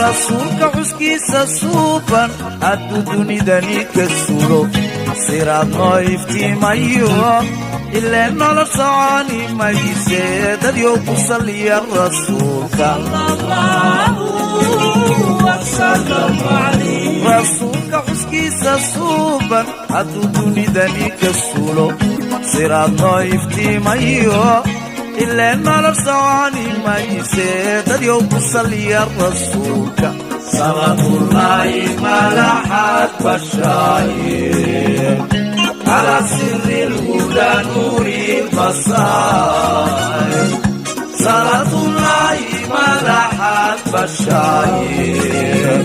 Rasuulka xuskiisa suuban hadduu dunidani ka sulo siraad noo iftiimayo ilee nolol soconi mayse dadyow ku saliya rasuulka. Rasuulka xuskiisa suuban hadduu dunidani ka sulo siraad noo iftiimayo ilee nolol soconi mayse dadyow ku saliya rasuulka. Salaatullaahi malaxat bashaayir على سر الهدى نور البصائر صلاة الله ملحت بشاير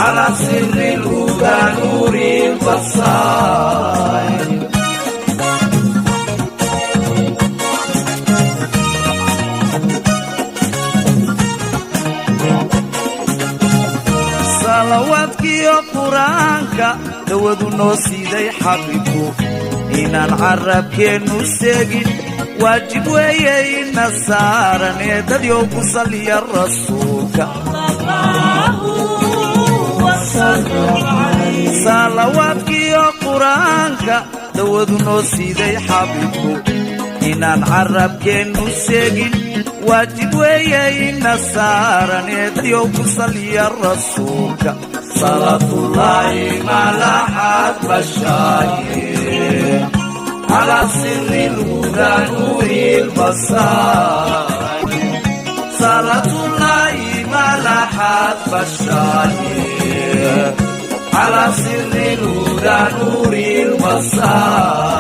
على سر الهدى نور البصائر. Salawaadkiyo qur-aanka dawadu noo siiday xabiibku inaan carabkeennu seegin waajib weeye ina saaran ee dadyow ku saliya rasuulka. Salawaadkiyo qur-aanka dawadu noo siiday xabiibku inaan carabkeennu seegin waajib weeye ina saaran ee dadyow ku saliya rasuulka. Salaatullaahi malaxat bashaayir على سر الهدى نور البصائر صلاة الله ملحت بشاير على سر الهدى نور البصائر.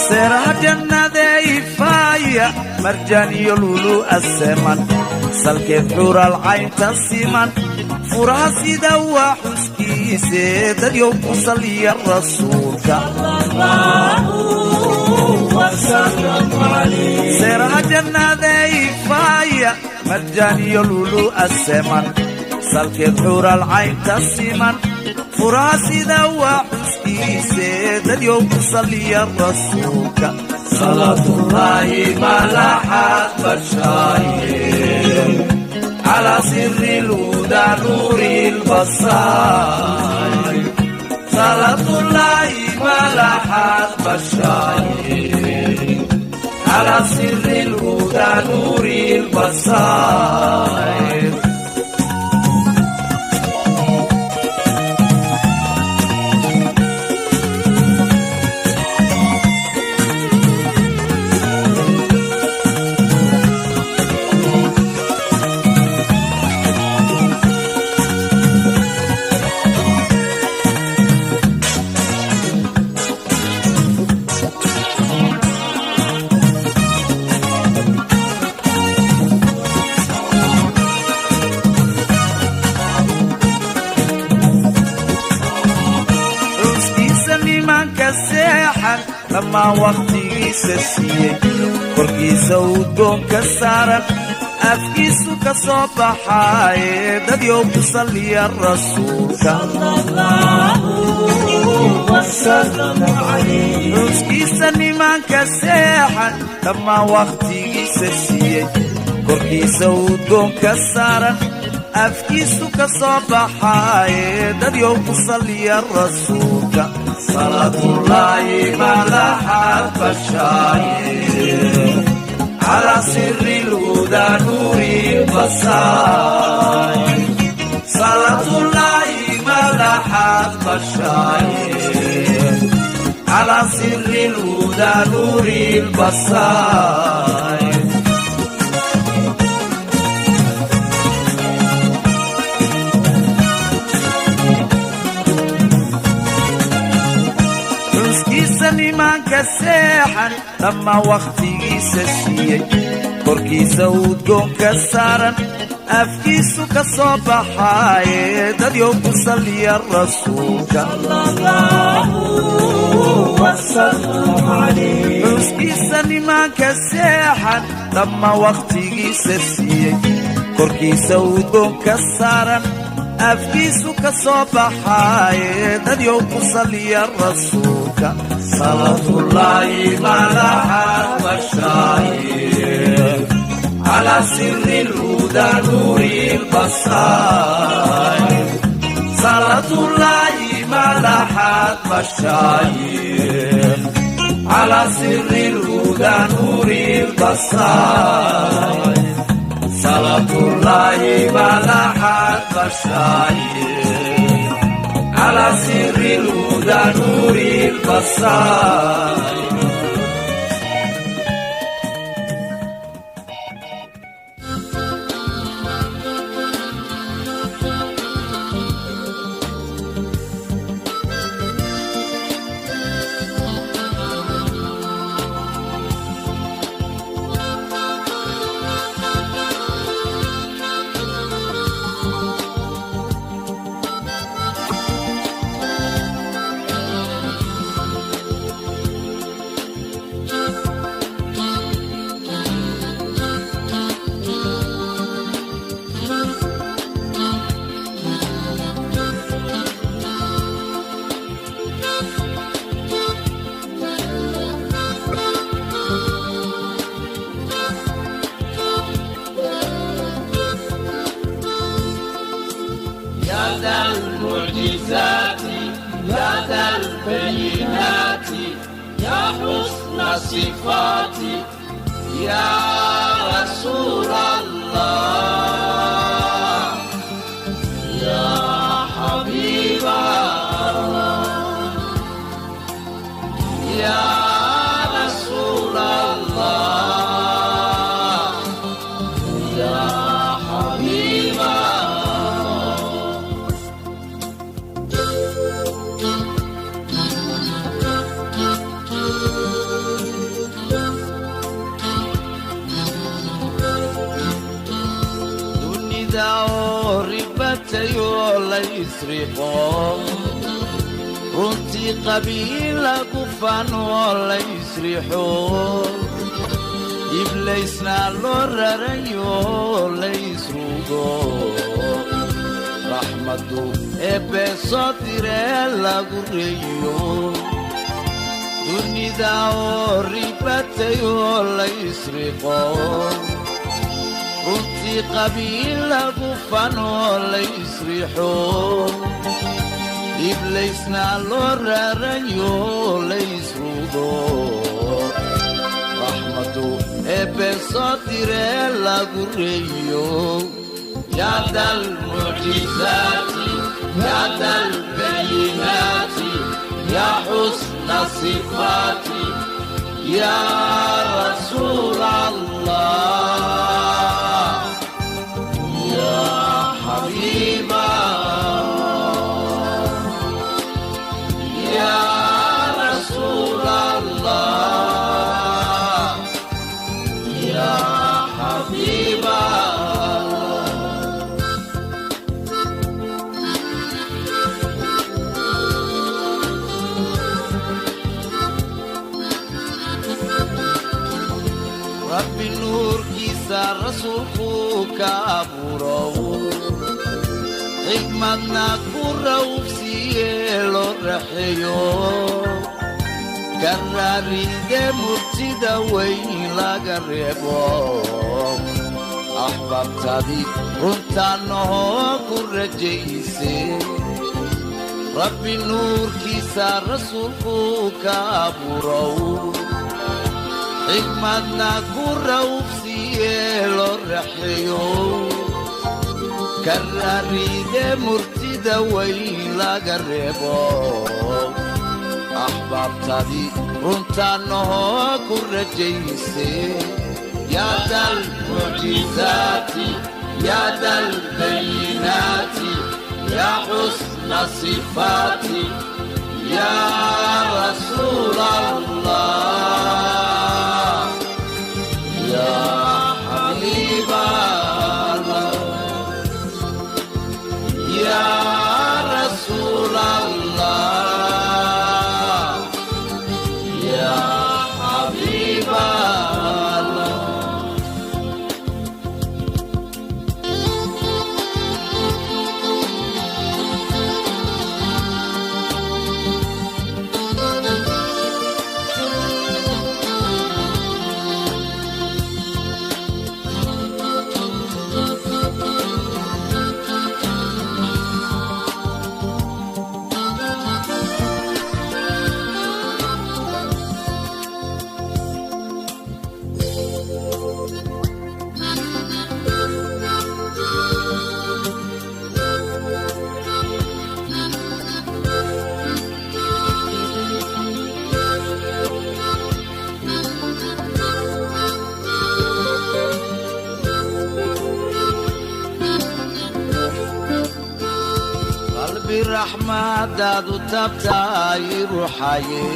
Seeraha jannada ifaaya marjaan iyo lulu aseman Salkeed xuural caynta siman, furaha sida waa xuskiise, dadyow ku saliya rasuulka. Seeraha jannada ifaaya, marjaaniyo lulu aseman. Salkeed xuural caynta siman, furaha sida waa xuskiise, dadyow ku saliya rasuulka. Salaatullaahi malaxad bashaayir على سر الهدى نور البصائر. صلاة الله ملحت بشائر على سر الهدى نور البصائر. Xuskiisa nimanka seexan, dhammaan wakhtigiisa siiyey, korkiisa udgoonka saaran, afkiisu ka soo baxaaye, dadyow ku salliya rasuulka. Xuskiisa nimanka seexan, dhammaan wakhtigiisa siiyey, korkiisa udgoonka saaran, afkiisu ka soo baxaaye, dadyow ku salliya rasuulka. Salaatullaahi malaxad bashaayir على سر الهدى نور البصائر. صلاة الله ملحت بشائر على سر الهدى نور البصائر. Xuskiisa nimanka seexan, dhammaan wakhtigiisa siiyey, korkiisa udgoonka saaran, afkiisu ka soo baxaaye, dadyow ku salliya rasuulka. Xuskiisa nimanka seexan, dhammaan wakhtigiisa siiyey, korkiisa udgoonka saaran, afkiisu ka soo baxaaye, dadyow ku salliya rasuulka. Salaatullaahi malaxad bashaayir على سر الهدى نور البصائر. صلاة الله ملحت بشائر على سر الهدى نور البصائر. صلاة الله ملحت بشائر على سر الهدى نور البصائر. يا ذا المعجزات، يا ذا البينات، يا حسن الصفات، يا رسول الله، يا حبيب الله، يا رسول الله، يا حبيب الله. laysriqo, runtii qabiil lagu fanoo laysriixo, iblaysna loo rarayo laysrugo, raxmadu eebbe soo diree lagu reeyo, dunida oo ribatay oo laysriqo, runtii qabiil lagu fanoo laysriixo, iblaysna loo rarayo laysrugo, raxmadu eebbe soo diree lagu reeyo. يا ذا المعجزات، يا ذا البينات، يا حسن صفات، يا رسول الله، يا حبيب الله، يا رسول الله، يا حبيب الله. Rabbi nuurkiisa rasuulku ka abuurow, xigmadna ku rawbsiiye loo raxeeyo, karaaride murtida weyn laga reebo, axbaabtadii runtaanahoo ku rajayse. Rabbi nuurkiisa rasuulku ka abuurow, xigmadna ku rawbsiiye loo raxeeyo, karaaride murtida weyn laga reebo, axbaabtadii runtaanahoo ku rajayse. يا ذا المعجزات، يا ذا البينات، يا حسن صفات، يا رسول الله، يا حبيب الله، يا رسول الله، يا حبيب الله. Qalbi raxmadaadu tabtaay ruuxaye,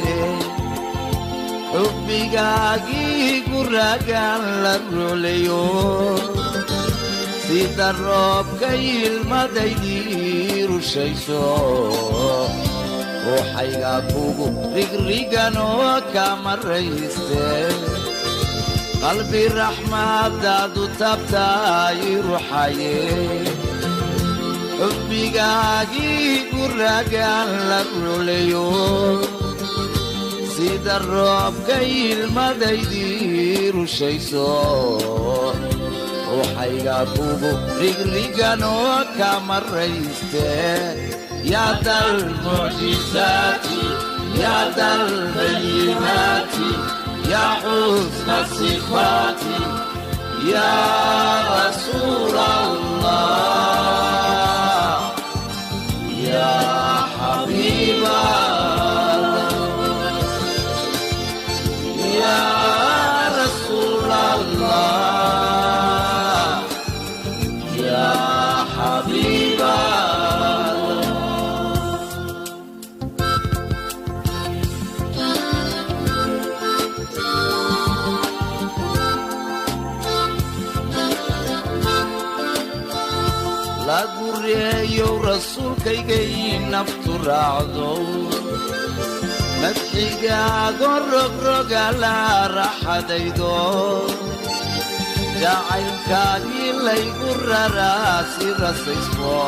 xubbigaagii guragaan la ruleyo, sida roobka ilmadaydii rushayso, ruuxayga kugu rigriganoo kamarayste. Qalbi raxmadaadu tabtaay ruuxaye, xubbigaagii guragaan la ruleyo, sida roobka ilmadaydii rushayso, ruuxayga kugu rigriganoo kamarayste. يا ذا المعجزات، يا ذا البينات، يا حسن الصفات، يا رسول الله، يا حبيب الله، يا رسول الله، يا حبيب الله. Lagu reeyow rasuulka. Rasuulkaygay naftu raacdo madxigaago rogroga la raxadaydo jacaylkaagii laygu raraa si rasaysmo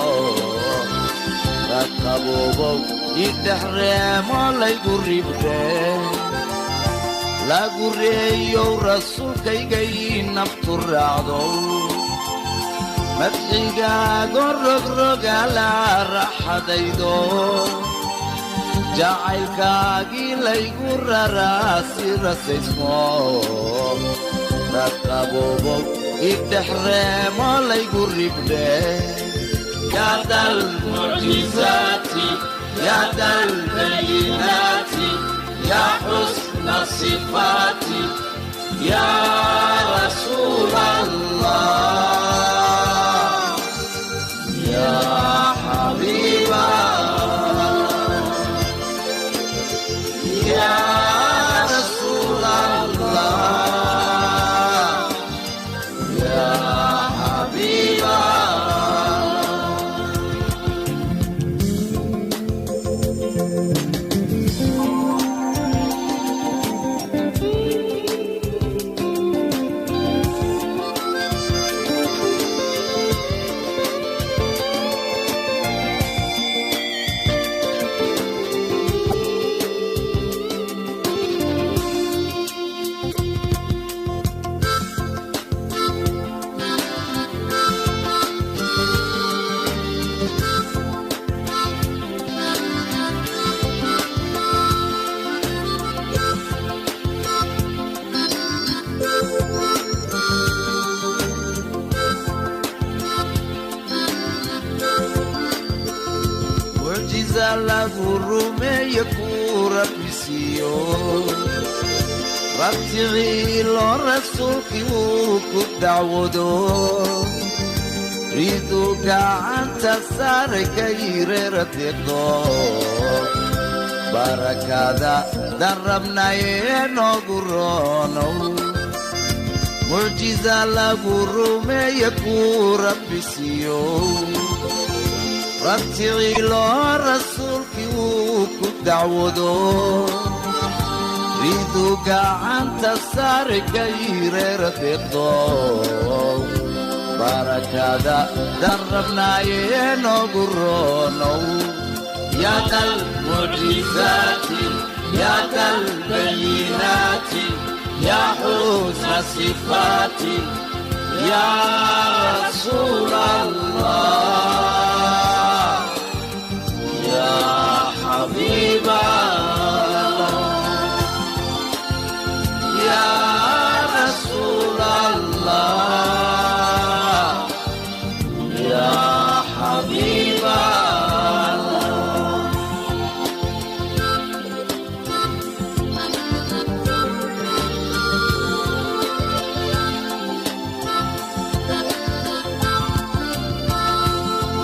raqaboobow idhexreemo laygu ribdhe lagu reeyow rasuulkaygay naftu raacdo madxigaago rogroga la raxadaydo jacaylkaagii laygu raraa si rasaysmo raqaboobow idhexreemo laygu ribdhe يا ذا المعجزات يا ذا البينات يا حسن الصفات يا رسول الله يا حبيب الله يا رسول الله يا حبيب الله. Mucjiza lagu rumeeye kuu rabbi siiyo rabticiilo rasuulkii uu ku dacwado riduu gacanta saaray ka yireera deeqdo barakada dan rabnaye noogu roonow mucjiza lagu rumeeye kuu rabbi siiyo rabticiilo rasuulkii uu ku dacwado riduu gacanta saaray ka yireera deeqdo barakada dan rabnaaye noogu roonow يا ذا المعجزات يا ذا البينات يا حسن الصفات يا رسول الله يا حبيب الله يا رسول الله يا حبيب الله.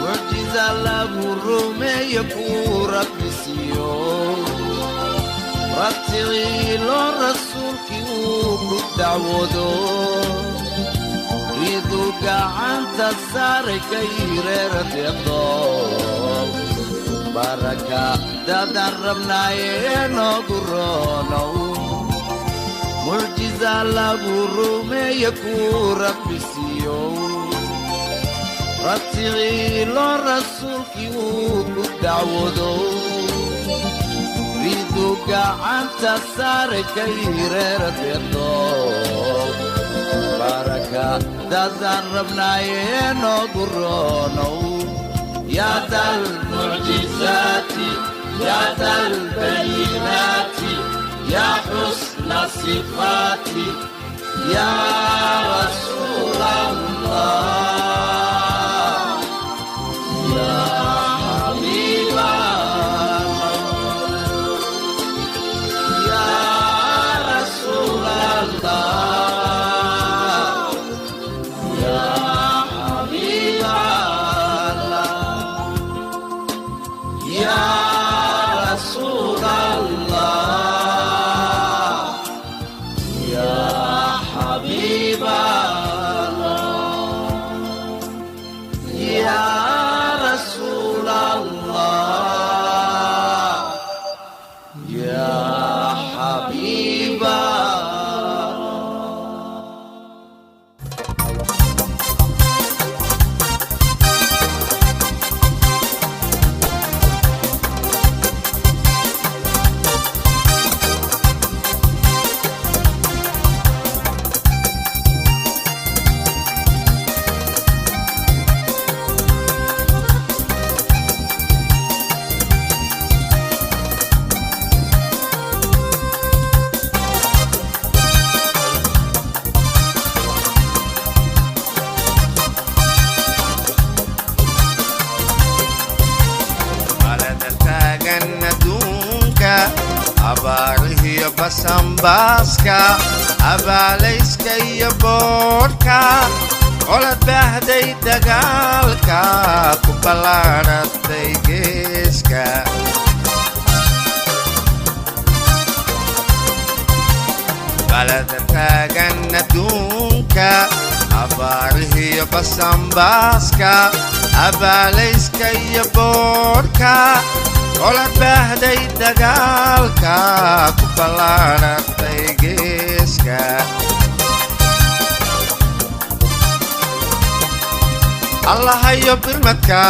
Mucjiza lagu rumeeye kuu rabbi siiyo rabticiilo rasuulkii uu ku dacwado riduu gacanta saaray ka yireera deeqdo barakadadan rabnaaye noogu roonow mucjiza lagu rumeeye kuu rabbi siiyo rabticiilo rasuulkii uu ku dacwado riduu gacanta saaray ka yireera deeqdo barakadadan rabnaaye noogu roonow يا ذا المعجزات يا ذا البينات يا حسن الصفات يا رسول الله يا حبيب الله يا رسول الله يا حبيب الله يا رسول الله يا حبيب الله. Abaarihiyo basanbaaska, abaalayska iyo boodhka, colad baahday dagaalka ku ballaadhatay geeska. Balada taagan adduunka, abaarihiyo basanbaaska, abaalayska iyo boodhka, colad baahday dagaalka ku ballaadhatay geeska. Allahayo birmadka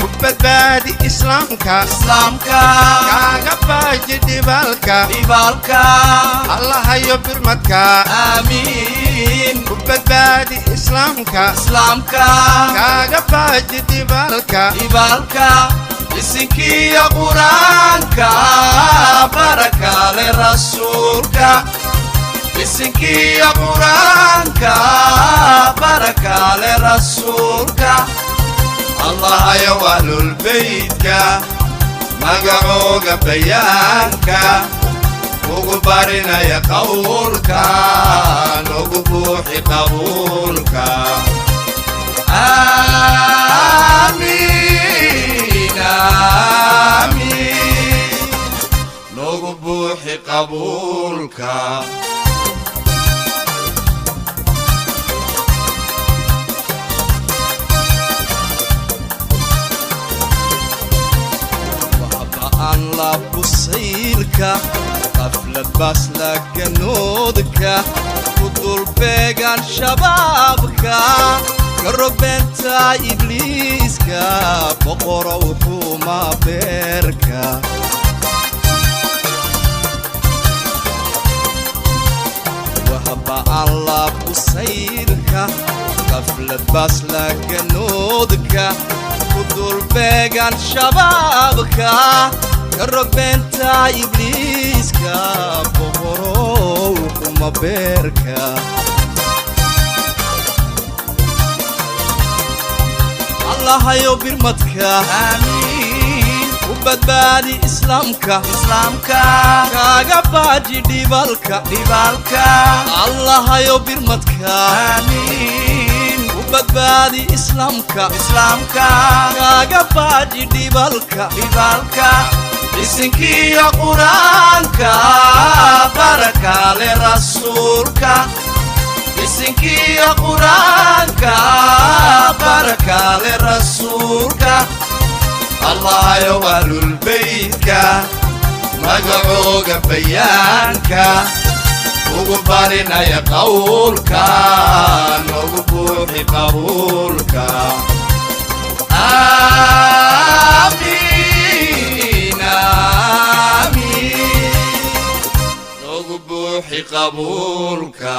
ku badbaadi islaamka, kaaga baaji dhibaalka. Allahayo birmadka ku badbaadi islaamka, kaaga baaji dhibaalka. Isinkiyo qur-aanka barakale rasuulka, isinkiyo qur-aanka barakale rasuulka. Allahayo ahlulbeydka magacooga bayaanka ugu barinaya qowlka, nogu buuxi qabuulka. Aamiin, aamiin, nogu buuxi qabuulka. Aan la busaylka qaflad baas laganoodka ku dulbeegaan shabaabka ka robeenta ibliiska, boqorow xuma beerka. Wahba aan la busaylka qaflad baas laganoodka ku dulbeegaan shabaabka ka robeenta ibliiska, boqorow xuma beerka. Allahayo birmadka ku badbaadi islaamka, kaaga baaji dhibalka. Allahayo birmadka ku badbaadi islaamka, kaaga baaji dhibalka. Isinkiyo qur-aanka barakale rasuulka, isinkiyo qur-aanka barakale rasuulka. Allahayo ahlulbeydka magacooga bayaanka ugu barinaya qowlka, nogu buuxi qabuulka. Aamiin, aamiin, nogu buuxi qabuulka.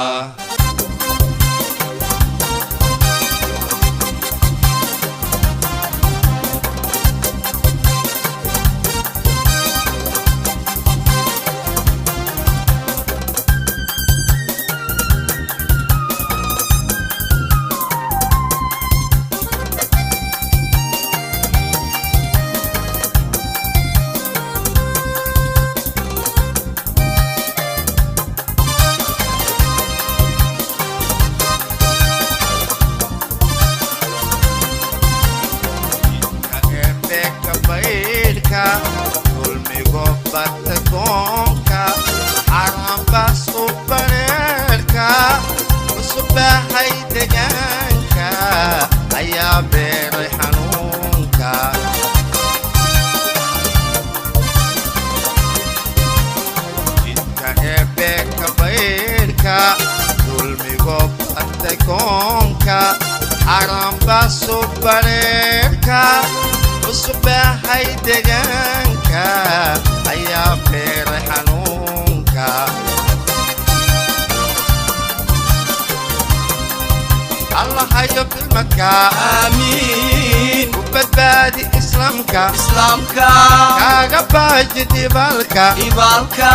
Eebbeeka baydhka dulmigo batakoonka, xarambaas u bareerka cusubahay degaanka ayaa beeray xanuunka. Jidka eebbeeka baydhka dulmigo batakoonka, xarambaas u bareerka cusubahay degaanka ayaa beeray xanuunka. Allahayo bilmadka Aamiin ku badbaadi islaamka, islaamka, kaaga baaji dhibaalka. Dhibaalka.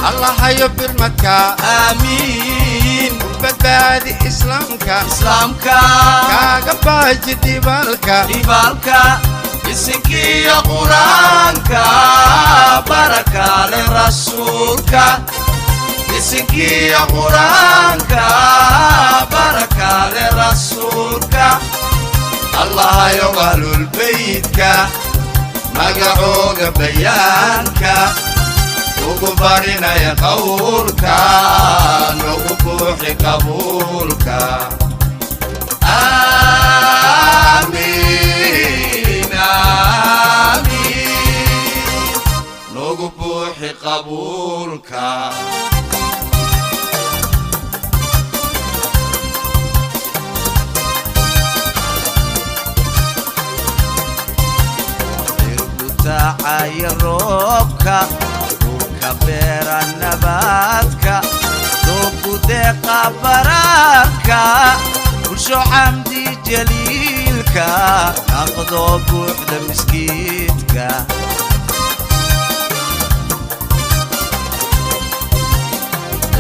Allahayo bilmadka Aamiin ku badbaadi islaamka, islaamka, kaaga baaji dhibaalka. Dhibaalka. Isinkiyo qur-aanka barakale. Barakale rasuulka, bisinkiyo qur-aanka. Barakale rasuulka, Allahayo ahlulbeydka, magacooga bayaanka ugu barinaya qowlka, nagu buuxi qabuulka. Aamiin, aamiin, nagu buuxi qabuulka. Irgutaacaya roobka, dhulka beera nabaadka, doogu deeqa baraarka, bulsho xamdi jaliilka, naqdoo buuxda miskiidka.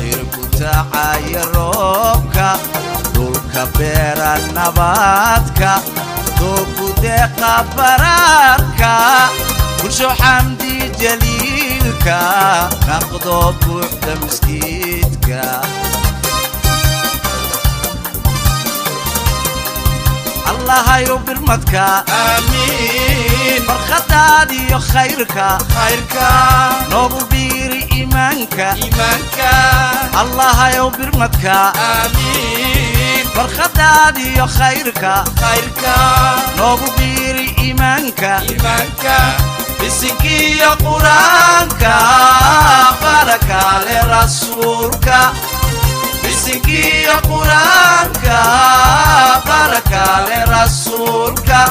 Irgutaacaya roobka, dhulka beera nabaadka, doogu deeqa baraarka, bulsho xamdi jaliilka, naqdoo buuxda miskiidka. Allahayow birmadka, Aamiin. Barkhadaad iyo khayrka, Khayrka, noogu biiri iimaanka. Iimaanka. Allahayow birmadka, Aamiin. Barkhadaad iyo khayrka, Khayrka, noogu biiri iimaanka. Iimaanka. Bisinkiyo qur-aanka, barakale rasuulka, bisinkiyo qur-aanka, barakale rasuulka.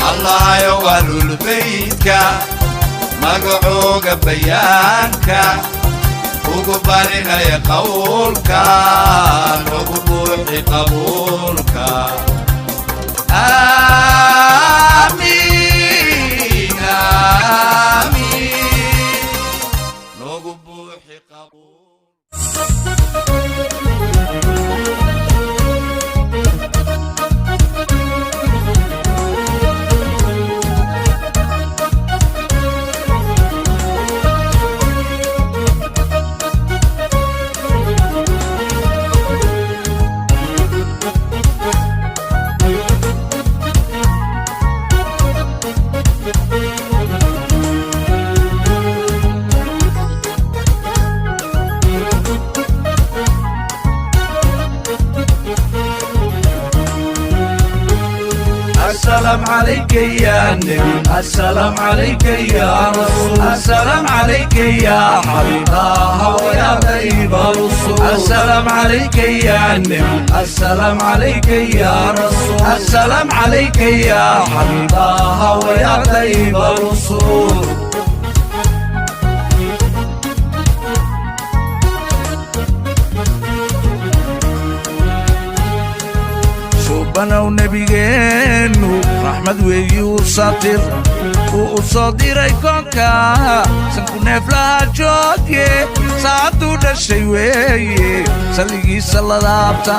Allahayo ahlulbeydka, magacooga bayaanka ugu barinaya qowlka, nagu buuxi qabuulka. Aamiin, aamiin, nagu buuxi qabuul. السلام عليك يا نبي، السلام عليك يا رسول، السلام عليك يا حبيب الله ويا طيب الرسول. السلام عليك يا نبي، السلام عليك يا رسول، السلام عليك يا حبيب الله ويا طيب الرسول. Suubanow nebigeennu raxmad weeyuu satir uu u soo diray koonka, sanku neeflaha jooge, saacadduu dhashay weeye salligiisa ladaabta,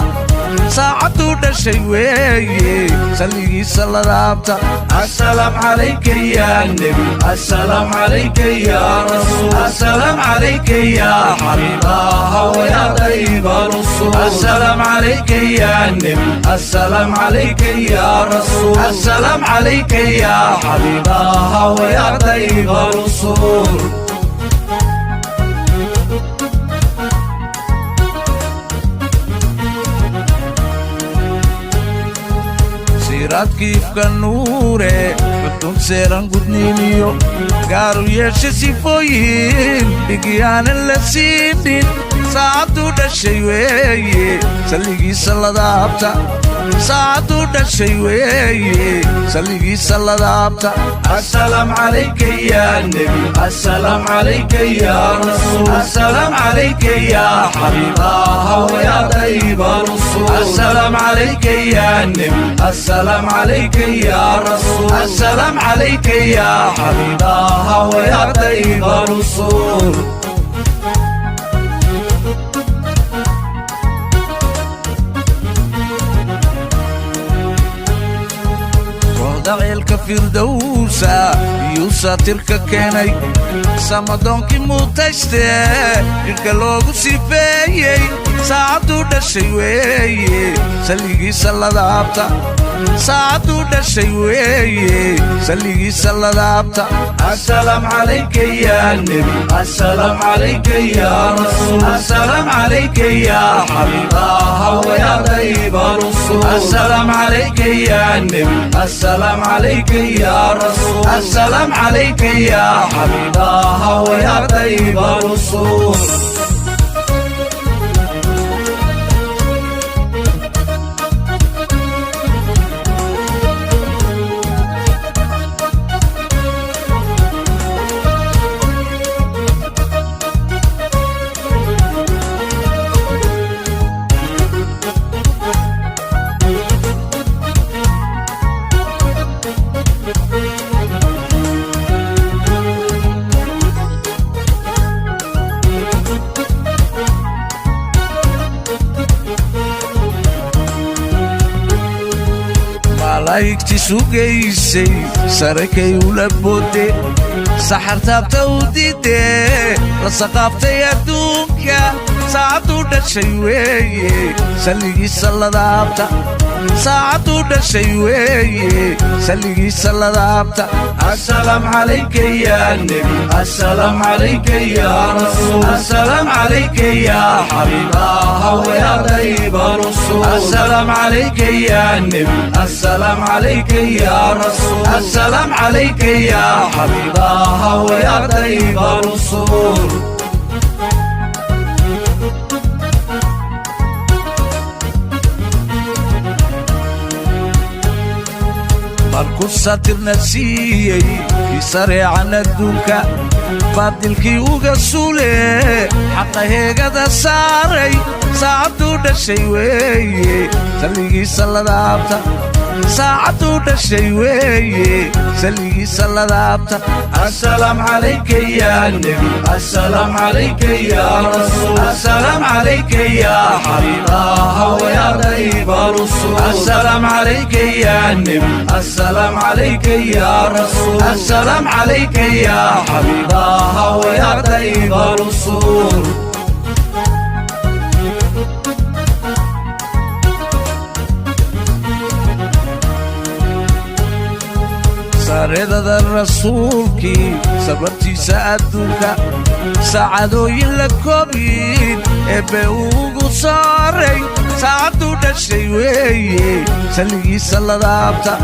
saacadduu dhashay weeye salligiisa ladaabta. Asalaam calayka yaa nebi, asalaam calayka yaa rasuul, asalaam calayka yaa xabiibaha wayaa dayba rusul. Asalaam calayka yaa nebi, asalaam calayka yaa rasuul, asalaam calayka yaa xabiibaha wayaa dayba rusul. Siraadkiifka nuure xudun seeran gudniiniyo gaaru yeeshe sifooyin dhigyaanan la siinin, saacadduu dhashay weeye salligiisa ladaabta, saacadduu dhashay weeye salligiisa ladaabta. Asalaam calayka yaa nebi, asalaam calayka yaa rasuul, asalaam calayka yaa xabiibaha wayaa dayba rusul. Asalaam calayka yaa nebi, asalaam calayka yaa rasuul, asalaam calayka yaa xabiibaha wayaa dayba rusul. Rohda ceelka Firdowsa iyuu saatirka keenay, samadoonkii mutayste jidhka loogu sifeeyey. Saacadduu dhashay weeye salligiisa ladaabta, saacadduu dhashay weeye salligiisa ladaabta. Asalaam calayka ya Nebi, asalaam calayka ya Rasuul, asalaam calayka ya Xabiib ya dayba rusul. Asalaam calayka ya Nebi, asalaam calayka ya Rasuul, asalaam calayka ya Xabiib ya dayba rusul. Malaa'igti sugaysay sarakay ula boode, saxartaabta u didee la saqaaftay adduunka. Saacadduu dhashay weeye salligiisa ladaabta, saacadduu dhashay weeye salligiisa ladaabta. Asalaam calayka ya Nebi, asalaam calayka ya Rasuul, asalaam calayka ya Xabiib ya dayba rusul. Asalaam calayka ya Nebi, asalaam calayka ya Rasuul, asalaam calayka ya Xabiib ya dayba rusul. Markuu satirna siiyey kii sareecan adduunka, baadilkii uga suule xaqa heegada saaray. Saacadduu dhashay weeye salligiisa ladaabta, saacadduu dhashay weeye salligiisa ladaabta. Asalaam calayka ya Nebi, asalaam calayka ya Rasuul, asalaam calayka ya Xabiib ya dayba rusul. Asalaam calayka ya Nebi, asalaam calayka ya Rasuul, asalaam calayka ya Xabiib ya dayba rusul. Sareedada rasuulkii sababtiisa adduunka saacadooyin la koobin eebbe ugu saaray. Saacadduu dhashay weeye salligiisa ladaabta,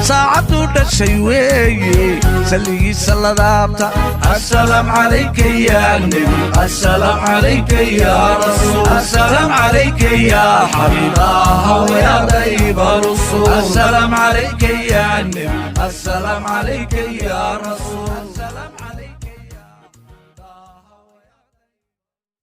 saacadduu dhashay weeye salligiisa ladaabta. Asalaam calayka ya Nebi, asalaam calayka ya Rasuul, asalaam calayka ya Xabiib ya dayba rusul. Asalaam calayka ya Nebi, asalaam calayka ya Rasuul.